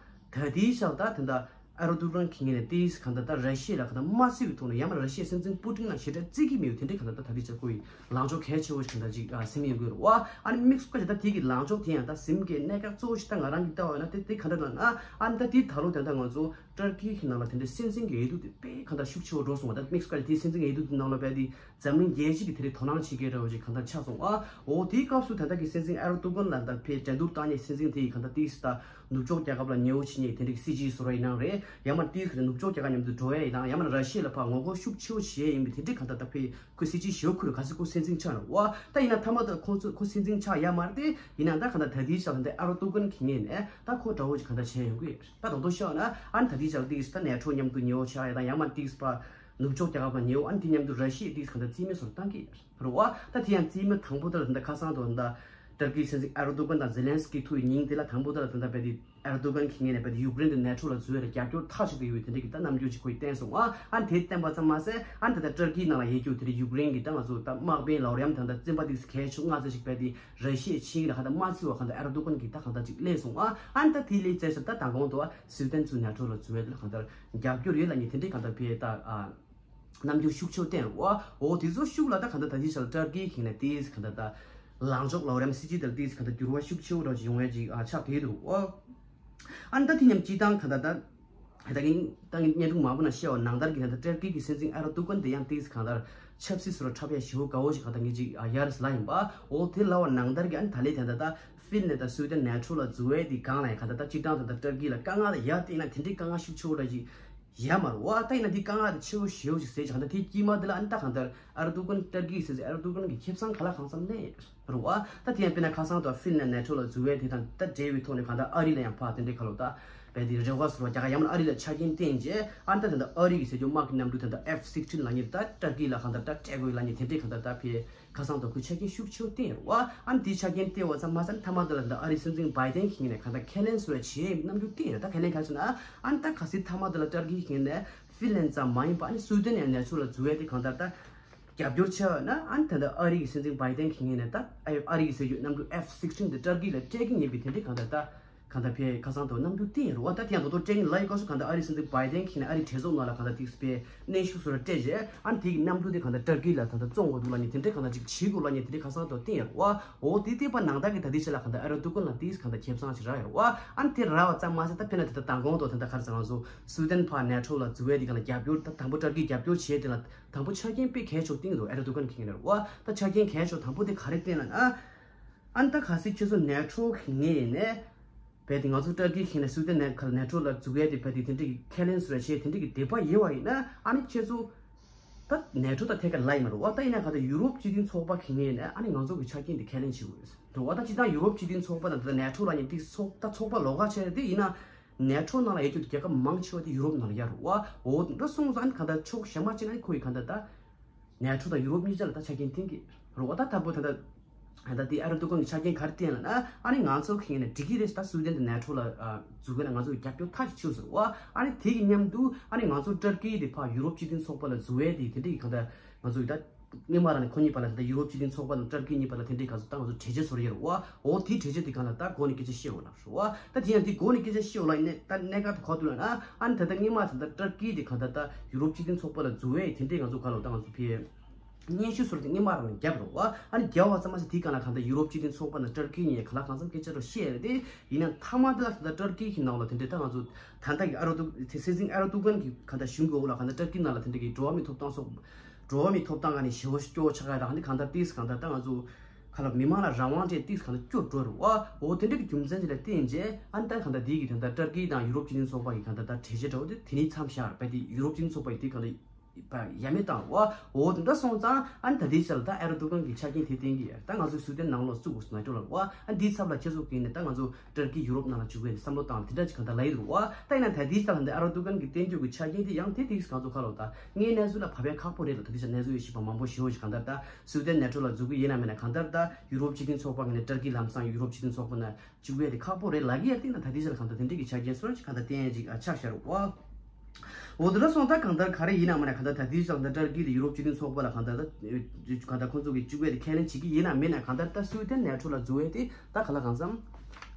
ད་དེའི་ཆར་ད་དེ་འདྲ། ཨེར་དོ་གན་གྱི་ངོས་ནས་ཏིས་གང་ལྟར་ད་ར་ཤི་ཡ་ལ་གང་ལྟར་དམར་གསོད་ཀྱི་ཐོག་ནས་ཡང་ན་ར་ཤི་ཡའི་སྲིད་འཛིན་པུ་ཏིན་ལ་ཞེ་དྲག་བརྩི་གི་མེད་པའི་དེ་འདྲའི་གང་ལྟར་ད་ད་ལྟའི་ཆར་ཁོ་ཡི་ལངས་ཕྱོགས་གལ་ཆེ་བོ་ཞིག་གང་ལྟར་ཅིག་ཨ་སེམས་ཡོད་དགོས་རེད་བ། ཨ་ནི་དམིགས་སུ་བཀར་ཅིག་ད་དེ་གི་ལངས་ཕྱོགས་དེ་ཡང་ད་སེམས་ཀྱི་གནད་འགག་གཙོ་བོ་ཞིག་ད་ང་རང་གི་ལྟ་བ་ཡིན་ན་དེ་དེ་ག་འདྲ་ལབ་ན་ཨ་ནི་ད་དེ་ད་ལོ་དེ་ད་ང་ཚོ་ཏུར་ཀི་གི་ནང་ལ་དེ་འདྲའི་སྲིད་འཛིན་གྱི་འོས་བསྡུ་དེ་དཔེ་གང་ལྟར་ཤུགས་ཆེ་བོ་འགྲོ་སོང་བ། ད་དམིགས་སུ་བཀར་ཅིག་དེ་སྲིད་འཛིན་གྱི་འོས་བསྡུ་དེ་ནང་ལ་བས་དེ་འཛམ་གླིང་རྒྱལ་སྤྱི་གི་དེ་རིང་དོ་སྣང་བྱེད་མཁན་འདྲ་བོ་ཞིག་གང་ལྟར་ཆགས་སོང་ཨ། འོ་དེའི་སྐབས་སུ་ད་ལྟ་གི་སྲིད་འཛིན་ཨེར་དོ་གན་ལ་ད་ཕེ་འགྲན་བསྡུར་བཏང་མཁན་སྲིད་འཛིན་དེ་ཡི་གང་ལྟར་ཏིས་ད། ནུབ་ཕྱོགས་རྒྱལ་ཁབ་ལ་ཉེ་བོ་བྱེད་མཁན་དེ་འདྲའི་སྲིད་ཇུས་བཟོ་ར་ཡིན་ནའང་རེད། ཡང་མིན་དེའི་ཁ་ནུབ་ཕྱོགས་རྒྱལ་ཁབ་མཉམ་དུ་འགྲོ་ཡ་ཡིན་ནའང་། ཡང་མིན་ར་ཤི་ཡ་ལ་ཕར་ངོ་རྒོལ་ཤུགས་ཆེ་བོ་བྱེད་ཡ་ཡིན་པའི་དེ་འདྲའི་གང་ལྟར་ད་ཕེ་ཁོའི་སྲིད་ཇུས་བཞི་བོ་ཁུར་ག་ཚོད་ཁོ་སྲིད་འཛིན་ཆགས་ནས། འོ་ད་ཡིན་ན་མཐའ་མ་ད་ཁོ་ཚོ་ཁོ་སྲིད་འཛིན་ཆགས་ཡ་མ་རེད་དེ། ཡིན་ནའང་ད་གང་ལྟར་ད་ལྟའི་ཆ་ལ་འདི་ཨར་དུ་ཀན་གྱི་ངོས་ནས་ད་ཁོ་འདྲ་བོ་ཅིག་གང་ལྟར་བྱས་ཡོང་གི་རེད། ད་དོག་དོག་ཤོད་ན་ཨ་ནི་ད་ལྟའི་ཆ་ལ་ཏིག་ད་ནེ་ཊོ་མཉམ་དུ་ཉེ་བོ་ཆགས་ཡ་དང་། ཡང་མིན་ཏིག་ཕར་ནུབ་ཕྱོགས་རྒྱལ་ཁབ་ལ་ཉེ་བོ། ཨ་ནི་དེ་མཉམ་དུ་ར་ཤི་ཡས་ཏིག་གང་ལྟར་རྩིས་མེད་བཟོ་བཏང་གི་རེད་བ། ད་དེ་ཡང་རྩིས་མེད་དང་པོ་ད་ལ་ད་ལྟ་ཁ་སང་དུ་ད་ལྟ་ཏུར་ཀིའི་སྲིད་འཛིན་ཨར་དུ་ཀན་དང་ཛེ་ལན་སི་ཀི་ཐུག་པའི་ཉིན་དེ་ལ་དང་པོ་ད་ལ་ད་ལྟ་རྦད་དེ་ཨར་དུ་ཀན་གྱི་ངོས་ནས་རྦད་དེ་ཡུཀ་རེན་དེ་ནེ་ཊོ་ལ་འཛུལ་བའི་རྒྱབ་སྐྱོར་མཐའ་གཅིག་ཏུ་ཡོད་པའི་དེ་འདྲ་གི་ད་རྣམ་འགྱུར་ཅིག་ཁོས་བསྟན་སོང་ཨ། ཨ་ནི་དེ་བསྟན་པ་ཙམ་མ་ཟད། ཨ་ནི་ད་ལྟ་ཏུར་ཀིའི་ནང་ལ་ཡོད་རྒྱུ་དེ་འདྲ་ཡུཀ་རེན་གྱི་ད་ང་ཚོ་ད་དམག་དཔོན་ལའོ་རེམ་དང་ད་བཙོན་པ་ཏིག་གལ་ཆེ་ཤོས་ལྔ་ཙམ་ཞིག་རྦད་དེ་ར་ཤི་ཡས་ཕྱིན་ལ་གང་ལྟར་མ་བརྩི་བ་གང་ལྟར་ཨར་དུ་ཀན་གྱིས་ད་གང་ལྟར་ཅིག་གླས་སོང་ཨ། ཨ་ནི་ད་དེ་ལས་བཙལ་ས་ད་མདང་དགོང་དུ་ཨ་སུའི་ཌེན་ཚོས་ནེ་ཊོ་ལ་འཛུལ་བའི་དེ་ལ་གང་ལྟར་རྒྱབ་སྐྱོར་ཡོད་ལབ་མཁན་དེ་འདྲའི་གང་ལྟར་ཕེ་ད་ཨ་རྣམ་འགྱུར་ཤུགས་ཆེ་བོ་བསྟན་རེད་བ། འོ་དེ་ཚོ་ཤུགས་ལ་ད་གང་ལྟར་ད་ལྟའི་ཆ་ལ་ཏུར་ཀི་གི་ངོས་ནས་ཏིག་གང་ལྟར་ད་ལངས་ཕྱོགས་ལའོ་རེམ་སྲིད་ཇུས་དེ་ལ་ཏིག་གང་ལྟར་འགྱུར་བ་ཤུགས་ཆེ་བོ་འདྲ་ཅིག་ཡོང་ཡ་ཅིག་ཨ་ཆགས་བསྡད་འདུག་བ། ཨ་ནི་ད་དེ་མཉམ་སྤྱིར་བཏང་གང་ལྟར་ད་ད་གིན་ད་གིན་བརྙན་ཐུང་མང་པོ་ནང་བཤད་པ་ནང་ལྟར་གྱི་ད་ལྟ་ཏུར་ཀི་གི་སྲིད་འཛིན་ཨར་དུ་ཀན་དེ་ཡང་ཏིག་གང་ལྟར་ཆབ་སྲིད་སོགས་ལ་འཁྲབ་ཡ་ཞེ་པོ་དགའ་བོ་ཞིག་གང་ལྟར་ངེད་ཅིག་ཨ་ཡར་ལ་ཡིན་པ། འོ་དེ་ལབ་པ་ནང་ལྟར་གྱི་ཨ་ནི་ད་ལས་དེ་ད་ལྟ་ཧྥིན་ལན་དང་སུའི་ཌེན་ནེ་ཊོ་ལ་འཛུལ་བའི་དེ་སྒང་ལ་ཡང་གང་ལྟར་ད་སྤྱིར་བཏང་ད་ལྟ་ཏུར་ཀི་ལ་དཀའ་ངལ་ལ་ཡ་དེ་ཡིན་ན་དེ་འདྲའི་དཀའ་ངལ་ཤུགས་ཆེ་བོ་འདྲ་ཅིག་ཡ་མ་རེད་བ། ད་ཡིན་ན་འདི་དཀའ་ངལ་དེ་ཆེ་བོ་ཞེ་པོ་ཞིག་ཟེར་གྱི་གང་ལྟར་དེའི་དཀྱིལ་མ་དེ་ལ་ཨ་ནི་ད་གང་ལྟར་ཨར་དུ་ཀན་ཏུར་ཀི་ཟེར་ཟེར་ཨར་དུ་ཀན་གྱི་ཁེ་བཟང་ག་ལ་གང་འཚམ་ལེན་རེད་བ། ད་དེ་ཡང་དཔེར་ན་ཁ་སང་དུ་ཧྥིན་ལན་ནེ་ཊོ་ལ་འཛུལ་བའི་དེ་དང་ད་འབྲེལ་བའི་ཐོག་ནས་གང་ལྟར་ཨ་རི་ལ་ཡང་ཕར་དེ་འདྲའི་ཁ་ལོ་ད་བས་དེ་རེ་བ་སོར་བ་རྒྱ་གར་ཡང་མིན་ཨ་རི་ལ་ཆ་རྐྱེན་བསྟན་རྗེས་ཨ་ནི་ད་དེ་འདྲ་ཨ་རི་གི་ཟེར་རྒྱུ་དམག་གི་གནམ་གྲུ་དེ་འདྲ་ཨེཕ་སིག་སི་ཊིན་ལབ་མཁན་ད་ཏུར་ཀི་ལ་གང་ལྟར་ད་སྤྲད་དགོས་ལབ་མཁན་དེ་འདྲའི་གང་ལྟར་ད་ཕེ་ཁ་སང་དུ་ཁོས་ཆ་རྐྱེན་ཤུགས་ཆེ་བོ་བསྟན་ཡོད་རེད་བ། ཨ་ནི་དེའི་ཆ་རྐྱེན་བསྟན་པ་ཙམ་མ་ཟད་མཐའ་མ་དེ་ལ་ད་ཨ་རིའི་སྲིད་འཛིན་བྷའི་ཌེན་གྱི་ངོས་ནས་གང་ལྟར་ཁས་ལེན་བཟོ་ཡ་བྱེད་ཡས་རྣམ་འགྱུར་བསྟན་ཡོད། ད་ཁས་ལེན་ག་རེ་ཟེར་ན་ཨ་ནི་ད་གལ་སྲིད་མཐའ་མ་དེ་ལ་ཏུར་ཀི་གི་ངོས་ནས་ཧྥིན་ལན་ཙམ་མ་ཡིན་པ་ཨ་ནི་སུའི་ཌེན་ཡང་ནེ་ཊོ་ལ་འཛུལ་ཡས་དེ་གང་ལྟར་ད་རྒྱབ་སྐྱོར་བྱས་ཡོད་ན། ཨ་ནི་ད་ལྟ་ཨ་རི་གི་སྲིད་འཛིན་བྷའི་ཌེན་གྱི་ངོས་ནས་ད་ཨ་ཨ་རི་གི་ཟེར་རྒྱུ་གནམ་གྲུ་ཨེཕ་སིག་སི་ཊིན་དེ་ཏུར་ཀི་ལ་སྤྲད་ཀྱི་ཡིན་པའི་དེ་འདྲའི་གང་ལྟར་ད་གང་ལྟར་ཕེ་ཁ་སང་དུ་རྣམ་འགྱུར་བསྟན་ཡོད་རེད་བ། ད་དེ་ཡང་དོ་དོ་སྤྲད་ཀྱི་ལབ་ཡི་སྐབས་སུ་གང་ལྟར་ཨ་རིའི་སྲིད་འཛིན་བྷའི་ཌེན་གྱི་ངོས་ནས་ཨ་རིའི་གྲོས་ཚོགས་ནང་ལ་གང་ལྟར་ཏིག་སྤེལ་གནོན་ཤུགས་སོགས་ལ་སྤྲད་རྗེས་ཨ་ནི་དེ་གི་གནམ་གྲུ་དེ་གང་ལྟར་ཏུར་ཀི་ལ་ད་ལྟ་བཙོང་དགོས་འདུག་ལབ་མཁན་དེ་འདྲའི་གང་ལྟར་ཅིག་བྱེད་དགོས་ལབ་མཁན་དེ་འདྲའི་ཁ་སང་དུ་བསྟན་ཡོད་རེད་བ། འོ་དེ་བལྟས་པ་ནང་ལྟར་གྱི་ད་ལྟའི་ཆ་ལ་གང་ལྟར་ཨར་དུ་ཀན་ལ་ཏིག་གང་ལྟར་ཁེ་བཟང་ཞིག་རག་ཡོད་རེད་བ། ཨ་ནི་དེ་རག་པ་ཙམ་མ་ཟད་ད་དཔེར་ན་དེ་ལྟར་མདང་དགོང་དུ་ད་ལྟ་ག་རེ་ཟེར་ང་ཚོ་སུའི་ཌེན་ཕར་ནེ་ཊོ་ལ་འཛུལ་བའི་དེ་གང་ལྟར་རྒྱབ་སྐྱོར་ད་དང་པོ་ཏུར་ཀི་རྒྱབ་སྐྱོར་བྱས་དེ་ལ་དང་པོ་ཆ་རྐྱེན་དཔེ་གལ་ཆེ་བསྟན་གྱི་འདུག་ཨར་དུ་ཀན་གྱི་ངོས་ནས་རེད་བ། ད་ཆ་རྐྱེན་གལ་ཆེ་དང་པོ་དེ་ག་རེ་བསྟན་ལབ་ན། ཨ་ནི་ད་གལ་སྲིད་ཁྱེད་ཚོ་ནེ་ཊོ་གི་ངོས་ནས་རྦད་དེ་ང་ཚོ་ཏུར་ཀི་གི་ངོས་ནས་སུའི་ཌེན་ནེ་ཁ་ལ་ནེ་ཊོ་ལ་འཛུལ་ཡས་དེ་རྦད་དེ་དེ་འདྲ་གི་ཁས་ལེན་བཟོ་ཡས་བྱས་དེ་འདྲ་གི་འདོད་པ་ཡོད་པ་ཡིན་ན། ཨ་ནི་ཁྱེད་ཚོ་ད་ནེ་ཊོ་དང་ཐད་ཀར་ལབ་ཡི་མ་རེད་བ། ད་ཡིན་ན་གང་ལྟར་ཡུ་རོབ་སྤྱི་མཐུན་ཚོགས་པ་གི་ངོས་ནས་ཨ་ནི་ང་ཚོ་གི་ཆ་རྐྱེན་དེ་ཁས་ལེན་བྱེད་དགོས་རེད་བ། ད་སྤྱིར་བཏང་ཡུ་རོབ་སྤྱི་མཐུན་ཚོགས་པ་དང་ད་ནེ་ཊོ་ལབ་མཁན་དེ་ཚོགས་ད་ཚོགས་པ་ལོགས་ཀ་ཆགས་རེད་དེ། ཡིན་ན་ནེ་ཊོ་ནང་ལ་ཡོད་རྒྱུ་རྒྱལ་ཁབ་མང་ཆེ་བ་དེ་ཡུ་རོབ་ནང་ལ་ཡོད་རེད་བ། འོ་དེ་འདྲ་སོང་ཙང་ཨ་ནི་གང་ལྟར་ཕྱོགས་གཞན་པ་གཅིག་ན་ཨ་ནི་ཁོ་ཡི་གང་ལྟར་ད་ནེ་ཊོ་དང་ཡུ་རོབ་གཉིས་ཆ་ལ་ད་ཆ་རྐྱེན་བསྟན་གྱི་རེད་བ། ད་དང་པོ་ད་ལྟ་ད་ལྟ་དེ་ཨ་རི་ཏུ་ཀོང་གི་ཆ་རྐྱེན་ག་རེ་བསྟན་ལབ་ན། ཨ་ནི་ང་ཚོ་གི་ངོས་ནས་འགྲིག་གི་རེད་ཟེར། ད་སུའི་ཌེན་དང་ནེ་ཊོ་ལ་ཨ་འཛུལ་དགོས་ན་ང་ཚོ་གི་རྒྱབ་སྐྱོར་མཐའ་གཅིག་ཆོད་ཟེར་བ། ཨ་ནི་དེ་གི་མཉམ་དུ་ཨ་ནི་ང་ཚོ་ཏུར་ཀི་དེ་ཕར་ཡུ་རོབ་སྤྱི་མཐུན་ཚོགས་པ་ལ་འཛུལ་བའི་དེ་དེ་འདྲ་གི་གང་ལྟར་ང་ཚོ་གི་ད་སྔོན་མ་རང་ནས་ཁོ་གཉིས་བར་ལ་ད་ལྟ་ཡུ་རོབ་སྤྱི་མཐུན་ཚོགས་པ་དང་ཏུར་ཀི་གཉིས་བར་ལ་དེ་འདྲ་གི་གང་ཚོ་ད་ང་ཚོ་གྲོས་ཆོད་བཟོ་ར་ཡོད་རེད་བ། འོ་དེའི་གྲོས་ཆོད་དེ་གང་ལ་ད་འགོ་ནས་སྐད་ཆ་བཤད་འོ་ན་རེད་བ། ད་དེ་ཡང་དེ་འགོ་ནས་སྐད་ཆ་བཤད་འོ་ལ་ཡིན་ནའི་ད་གནད་འགག་དེ་ག་རེ་འདུག་ལབ་ན། ཨ་ནི་ད་ལྟ་སྔོན་མ་ད་ལྟ་ཏུར་ཀི་དེ་གང་ལྟར་ད་ཡུ་རོབ་སྤྱི་མཐུན་ཚོགས་པ་ལ་འཛུལ་བའི་དེ་འདྲ་ང་ཚོ་ག་ལ་ད་ང་ཚོ་ཕེ་སྙན་ཞུ་ཟེར་དེ་སྔོན་མ་རང་ནས་བརྒྱབ་རེད་བ། ཨ་ནི་བརྒྱབ་པ་ཙམ་མ་ཟད་དེའི་སྒང་ལ་གང་ལྟར་ཡུ་རོབ་སྤྱི་མཐུན་ཚོགས་པ་ནས་ཏུར་ཀི་གཉིས་ག་ལ་གང་འཚམ་སྐད་ཆ་རོ་བཤད་རེད་དེ། ཡིན་ན་མཐའ་མ་དེ་ལ་ད་ལྟ་ཏུར་ཀི་གི་ནང་ལ་དེ་འདྲ་ད་ང་ཚོ་ད་ལྟ་གི་ཨ་རོ་ཏུ་དེ་སྲིད་འཛིན་ཨ་རོ་ཏུ་ཀན་གི་གང་ལྟར་གཞུང་གི་འོག་ལ་གང་ལྟར་ཏུར་ཀི་ནང་ལ་དེ་འདྲ་གི་འགྲོ་བ་མིའི་ཐོབ་ཐང་སོགས་འགྲོ་བ་མིའི་ཐོབ་ཐང་ག་ནས་ཞེ་པོ་སྐྱོ་བོ་ཆགས་ཡ་དང་། ཨ་ནི་གང་ལྟར་ཏིས་གང་ལྟར་ད་ང་ཚོ་ག་ལ་མི་མང་ལ་རང་དབང་ཅན་ཏིས་གང་ལྟར་སྐྱོ་འགྲོ་རུ་བ། འོ་དེ་འདྲ་གི་རྒྱུ་མཚན་ཅིག་ལ་བརྟེན་རྗེས་ཨ་ནི་ད་གང་ལྟར་དེ་གི་ད་ལྟ་ཏུར་ཀི་དང་ཡུ་རོབ་སྤྱི་མཐུན་ཚོགས་པ་གི་གང་ལྟར་ད་གྲོས་ཆོད་འདྲ་བོ་དེ་དེ་ནས་མཚམས་བཞག་རེད་པ། དེ་ཡུ་རོབ་སྤྱི་མཐུན་ཚོགས་པ་གི་དེ་གང་ལྟར་ཡ་མེད་བཏང་བ། འོ་དེ་འདྲ་སོང་ཙང་ཨ་ནི་ད་དེའི་ཆ་ལ་ད་ཨ་རོ་ཏུ་ཀན་གྱི་ཆ་རྐྱེན་དེ་བསྟན་གྱི་ཡ། ད་ང་ཚོ་སུའི་ཌེན་ནང་ལོགས་བཙུགས་དགོས་སུ་ན་སྤྲོ་ལ་བ། ཨ་ནི་དེའི་ཚབ་ལ་ཁྱེད་ཚོ་གིས་ནས་ད་ང་ཚོ་ཏུར་ཀི་ཡུ་རོབ་ནང་ལ་འཇུག་དགོས་ནས་བསམ་བློ་བཏང་དེ་འདྲ་ཅིག་གང་ལྟར་ལ་ཡི་རུ་བ། ད་ཡིན་ན་ད་དེའི་ཆ་ལ་འདི་ཨ་རོ་ཏུ་ཀན་གྱི་བསྟན་བཅོས་ཀྱི་ཆ་རྐྱེན་དེ་ཡང་དེ་དེའི་ང་ཚོ་ཁ་ལོ་ད་ངའི་གནས་ཚུལ་ལ་བབ་ཡ་ཁག་པོ་རེད་ལ། ད་དེ་ཆ་གནས་ཚུལ་ཡོད་ཞིག་པ་མང་པོ་ཞིག་ཡོད་ཞིག་གང་ལྟར་ད་སུའི་ཌེན་ནེ་ཊོ་ལ་འཛུགས་ཀྱི་ཡིན་ན་མིན་ན་གང་ལྟར་ད་ཡུ་རོབ་སྤྱི་མཐུན་ཚོགས་པ་གི་ནས་ཏུར་ཀི་ལམ་སང་ཡུ་རོབ་སྤྱི་མཐུན་ཚོགས་པ་ན་བཅུག་ཡས་དེ་ཁག་པོ་རེད་ལབ་ཀྱི་ཡ། དེ་ན་ད་དེ་ཆ་ལ་གང་ལྟར་དེ་འདྲ་གི་ཆ་རྐྱེན་སོགས་ཅིག་གང་ལྟར་བསྟན་ཡས་ཅིག་ཨ་ཆགས་བཞག་རུ་བ། འོ་དེ་འདྲ་སོང་ད་གང་ལྟར་ག་རེ་ཡིན་ན་མིན་ན་གང་ལྟར་ད་དེ་ཆ་ལ་ད་ཏུར་ཀི་དེ་ཡུ་རོབ་སྤྱི་མཐུན་ཚོགས་པ་ལ་གང་ལྟར་ད་གང་ལྟར་ཁོང་ཚོ་གི་བཅུག་ཡས་དེ་ཁས་ལེན་བྱེད་ཀྱི་ཡིན་ན་མིན་ན་གང་ལྟར་ད་སུའི་ཌེན་ནེ་ཊོ་ལ་འཛུལ་ཡས་དེ་ད་ག་ལ་གང་འཚམ་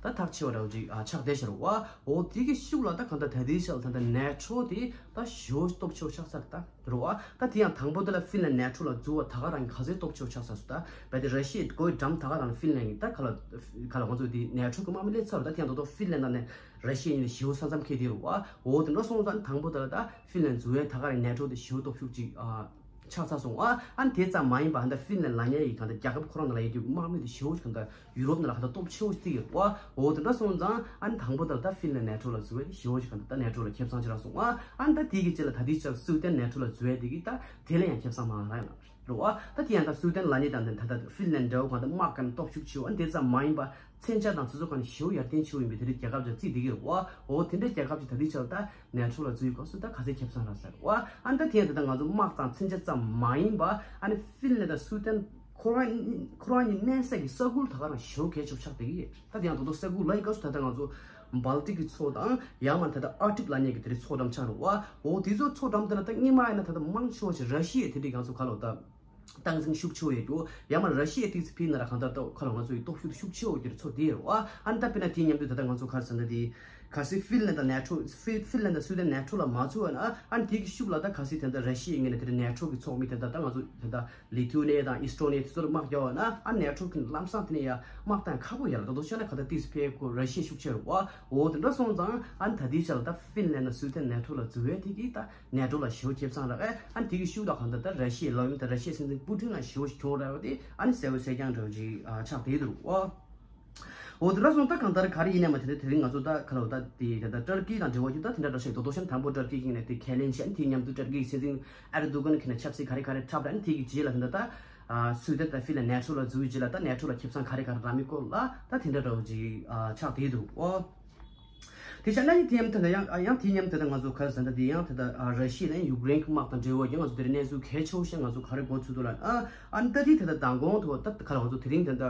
ད་ཐག་ཆེ་བ་འདྲ་བོ་ཅིག་ཨ་ཆགས་བསྡད་བཞག་རུ་བ། འོ་དེ་གི་ཤུགས་ལ་ད་གང་ལྟར་ད་དེ་ཆ་ལ་ད་ད་ནེ་ཊོ་དེ་ད་ཞེ་པོ་སྟོབས་ཆེ་བ་ཆགས་ཚར་ད། རེད་བ། ད་དེ་ཡང་དང་པོ་དེ་ལ་ཧྥིན་ལན་ནེ་ཊོ་ལ་འཛུལ་བ་ད་ག་རང་གི་ག་ཚོད་སྟོབས་ཆེ་བ་ཆགས་ས་སུ་ད། བས་དེ་ར་ཤི་ཡའི་སྒོའི་འགྲམ་ད་ག་རང་ཧྥིན་ལན་གི་ད་ག་ལ་ག་ལ་ང་ཚོ་དེ་ནེ་ཊོ་གི་དམག་མི་སླེབས་ཚར་རེད། ད་དེ་ཡང་ད་དུང་ཧྥིན་ལན་དང་ནས་ར་ཤི་ཡ་གཉིས་ལ་ཞེ་པོ་ས་མཚམས་འཁེལ་དེ་རེད་བ། འོ་དེ་འདྲ་སོང་ཙང་དང་པོ་དེ་ལ་ད་ཧྥིན་ལན་འཛུལ་བའི་ད་ག་རང་ནེ་ཊོ་དེ་ཞེ་པོ་སྟོབས་ཤུགས་ཅིག་ཨ་ ཆགས་ཚར་སོང་ཨ། ཨ་ནི་དེ་ཙམ་མ་ཡིན་པ་ཧ་ད་ཧྥིན་ལན་ལབ་མཁན་གྱི་གང་ལྟར་རྒྱལ་ཁབ་ཁོ་རང་ནང་ལ་ཡོད་དུས་དམག་མི་དེ་ཞེ་པོ་ཅིག་གང་ལྟར་ཡུ་རོབ་ནང་ལ་གང་ལྟར་སྟོབས་ཆེ་བོ་ཅིག་ཡོད་རེད་བ། འོ་དེ་འདྲ་སོང་ཙང་ཨ་ནི་དང་པོ་ད་ལྟ་ཧྥིན་ལན་ནེ་ཊོ་ལ་འཛུལ་བས་ཞེ་པོ་ཅིག་གང་ལྟར་ད་ནེ་ཊོ་ལ་ཁེ་བཟང་ཆེ་ར་སོང་ཨ། ཨ་ནི་ད་དེ་གི་རྗེས་ལ་ད་ལྟའི་ཆར་སུའུ་ཏན་ནེ་ཊོ་ལ་འཛུལ་བས་དེ་གི་ད་དེ་ལ་ཡང་ཁེ་བཟང་མང་ར་ཡང་རེད་བ། ད་དེ་ཡང་ད་སུའུ་ཏན་ལབ་མཁན་དང་ད་ད་ཧྥིན་ལན་འདྲ་བོ་གང་ལྟར་དམག་གང་སྟོབས་ཤུགས་ཆེ་བོ་ཨ་ནི་དེ་ཙམ་མ་ཡིན་པ་མཚོན་ཆ་དང་ཚོ་ཚོ་གང་ཞེ་པོ་ཡར་ལྡན་ཆེ་བོ་ཡིན་པའི་དེ་འདྲའི་རྒྱལ་ཁབ་ཅིག་བརྩིས་བསྡད་ཀྱི་རེད་བ། འོ་དེ་འདྲའི་རྒྱལ་ཁབ་ཅིག་ད་ལྟའི་ཆར་ད་ནེ་ཊོ་ལ་འཛུལ་བའི་སྐབས་སུ་ད་ག་ཚད་ཁེ་བཟང་རག་ས་རེད་བ། ཨ་ནི་ད་དེ་ཡང་ད་ལྟ་ང་ཚོ་དམག་དང་མཚོན་ཆ་ཙམ་མ་ཡིན་པ་ཨ་ནི་ཧྥིན་ལན་དང་སུའུ་ཏན་ཁོ་རང་ཁོ་རང་གཉིས་གནས་ས་གི་ས་ཁུལ་ད་ག་རང་ཞེ་པོ་གལ་ཆེ་བོ་ཆགས་བསྡད་ཀྱི་ཡོད། ད་དེ་ཡང་ད་དུང་ས་ཁུལ་ལ་ཡི་སྐབས་སུ་ད་ལྟ་ང་ཚོ་སྦལ་ཏིག་གི་མཚོ་དང་ཡང་མ་ད་ལྟ་ཨར་ཀ་ཊིག་ལབ་མཁན་གྱི་དེ་རིགས་མཚོ་འགྲམ་ཆགས་རེད་བ། འོ་དེ་ཚོ་མཚོ་འགྲམ་དེ་ལ་ད་སྔོན་མ་ཡིན་ན་ད་ལྟ་མང་ཆེ་བ་ཞིག་ར་ཤི་ཡའི་དེ་འདྲའི་ང་ཚོ་ག་ལབ་ད་སྟངས་འཛིན་ཤུགས་ཆེ་བོ་ཡོད་རྒྱུ། ཡང་མ་ར་ཤི་ཡའི་ཏིག་ཙི་ཕིའི་ནང་ལ་གང་ལྟར་ད་ཁ་ལ་ང་ཚོ་ཡི་སྟོབས་ཤུགས་ཤུགས་ཆེ་བོ་གྱི་ཚོ་དེ་ཡོད་རེད་བ། ཨ་ནི་ད་དཔེར་ན་དེའི་མཉམ་དུ་ད་ལྟ་ང་ཚོ་ག་རེ་ཟེར་ན་དེ་གལ་སྲིད་ཧྥིན་ལན་དང་ནེ་ཊོ་ཧྥི་ཧྥིན་ལན་དང་སུའུ་ཏན་ནེ་ཊོ་ལ་མ་ཚུད་པ་ན་ཨ་ནི་དེ་གི་ཤུགས་ལ་ད་གལ་སྲིད་དེ་འདྲ་ར་ཤི་ཡའི་ངོས་ནས་དེ་འདྲ་ནེ་ཊོ་གི་ཚོགས་མི་དེ་འདྲ་ད་ང་ཚོ་དེ་འདྲ་ལི་ཐུ་ནེ་དང་ཨི་སི་ཊོ་ནེ་དེ་ཚོ་ལ་དམག་རྒྱག་པ་ན་ཨ་ནེ་ཊོ་གི་ལམ་སང་དེ་ནས་ཡ་དམག་བཏང་ཁག་པོ་ཡོད་ལ། ད་དུང་བཤད་ན་ག་ད་ཏིག་ཙི་ཕིའི་ཁོ་ར་ཤི་ཡ་ཤུགས་ཆེ་རེད་བ། འོ་དེ་འདྲ་སོང་ཙང་ཨ་ནི་ད་ལྟའི་ཆ་ལ་ད་ཧྥིན་ལན་དང་སུའུ་ཏན་ནེ་ཊོ་ལ་འཛུལ་བའི་དེ་གི་ད་ནེ་ཊོ་ལ་ཞེ་པོ་ཁེ་བཟང་རག་ཨེ། ཨ་ནི་དེ་གི་ཤུགས་ལ་གང་ལྟར་ད་ར་ཤི་ཡའི་ལག་གཡོག་ད་ར་ཤི་ཡའི་སྲིད་འཛིན་པུ་ཏིན་ལ་ཞེ་པོ་ཞིག་གྱོང་རག་པ་དེ་ཨ་ནི་གསལ་པོ་གསལ་རྐྱང་འདྲ་བོ་ཅིག་ཨ་ཆགས་བསྡད་འདུག་ཨོ། འོ་དེ་འདྲ་སོང་ད་གང་ལྟར་ག་རེ་ཡིན་ནའི་མ་དེ་དེ་རིང་ང་ཚོ་ད་ག་ལ་འོ་ད་དེ་ད་ད་ཏུར་ཀི་དང་འབྲེལ་བ་ཞིག་ད་དེ་འདྲ་འདྲ་ཞིག་དོ་དོ་ཤན་དང་པོ་ཏུར་ཀི་གིས་ནས་དེ་ཁས་ལེན་བྱས། ཨ་ནི་དེ་མཉམ་དུ་ཏུར་ཀི་གི་སྲིད་འཛིན་ཨེར་དོ་གྷན་གྱིས་ནས་ཆབ་སྲིད་ག་རེ་འཁྲབ་ར། ཨ་ནི་དེ་གི་རྗེས་ལ་དེ་འདྲ་ད་ཨ་སུའུ་ཏན་དང་ཧྥིན་ལན་ནེ་ཊོ་ལ་འཛུལ་རྗེས་ལ་ད་ནེ་ཊོ་ལ་ཁེ་བཟང་ག་རེ་ག་རེ་རག་མིན་སྐོར་ལ་ད་དེ་འདྲ་འདྲ་བོ་ཅིག་ཨ་ཆགས་བསྡད་འདུག་ཨོ། དེ་ཆ་ན་ཡི་དེ་མཉམ་དུ་ད་ཡང་ཡང་དེ་མཉམ་དུ་ད་ང་ཚོ་ག་རེ་ཟེར་ན་དེ་ཡང་དེ་ད་ཨ་ར་ཤི་ཡ་དང་ཡུཀ་རེན་གྱི་དམག་དང་འབྲེལ་བ་ཡང་ང་ཚོ་དེ་རིང་གནས་ཚུལ་གལ་ཆེ་བོ་ཞིག་ང་ཚོ་ག་རེ་གོ་ཚུལ་འདུག་ལབ་ན། ཨ་ཨ་ནི་ད་དེ་དེ་ད་མདང་དགོང་དུ་ད་ག་ལ་ང་ཚོ་དེ་རིང་དེ་ད་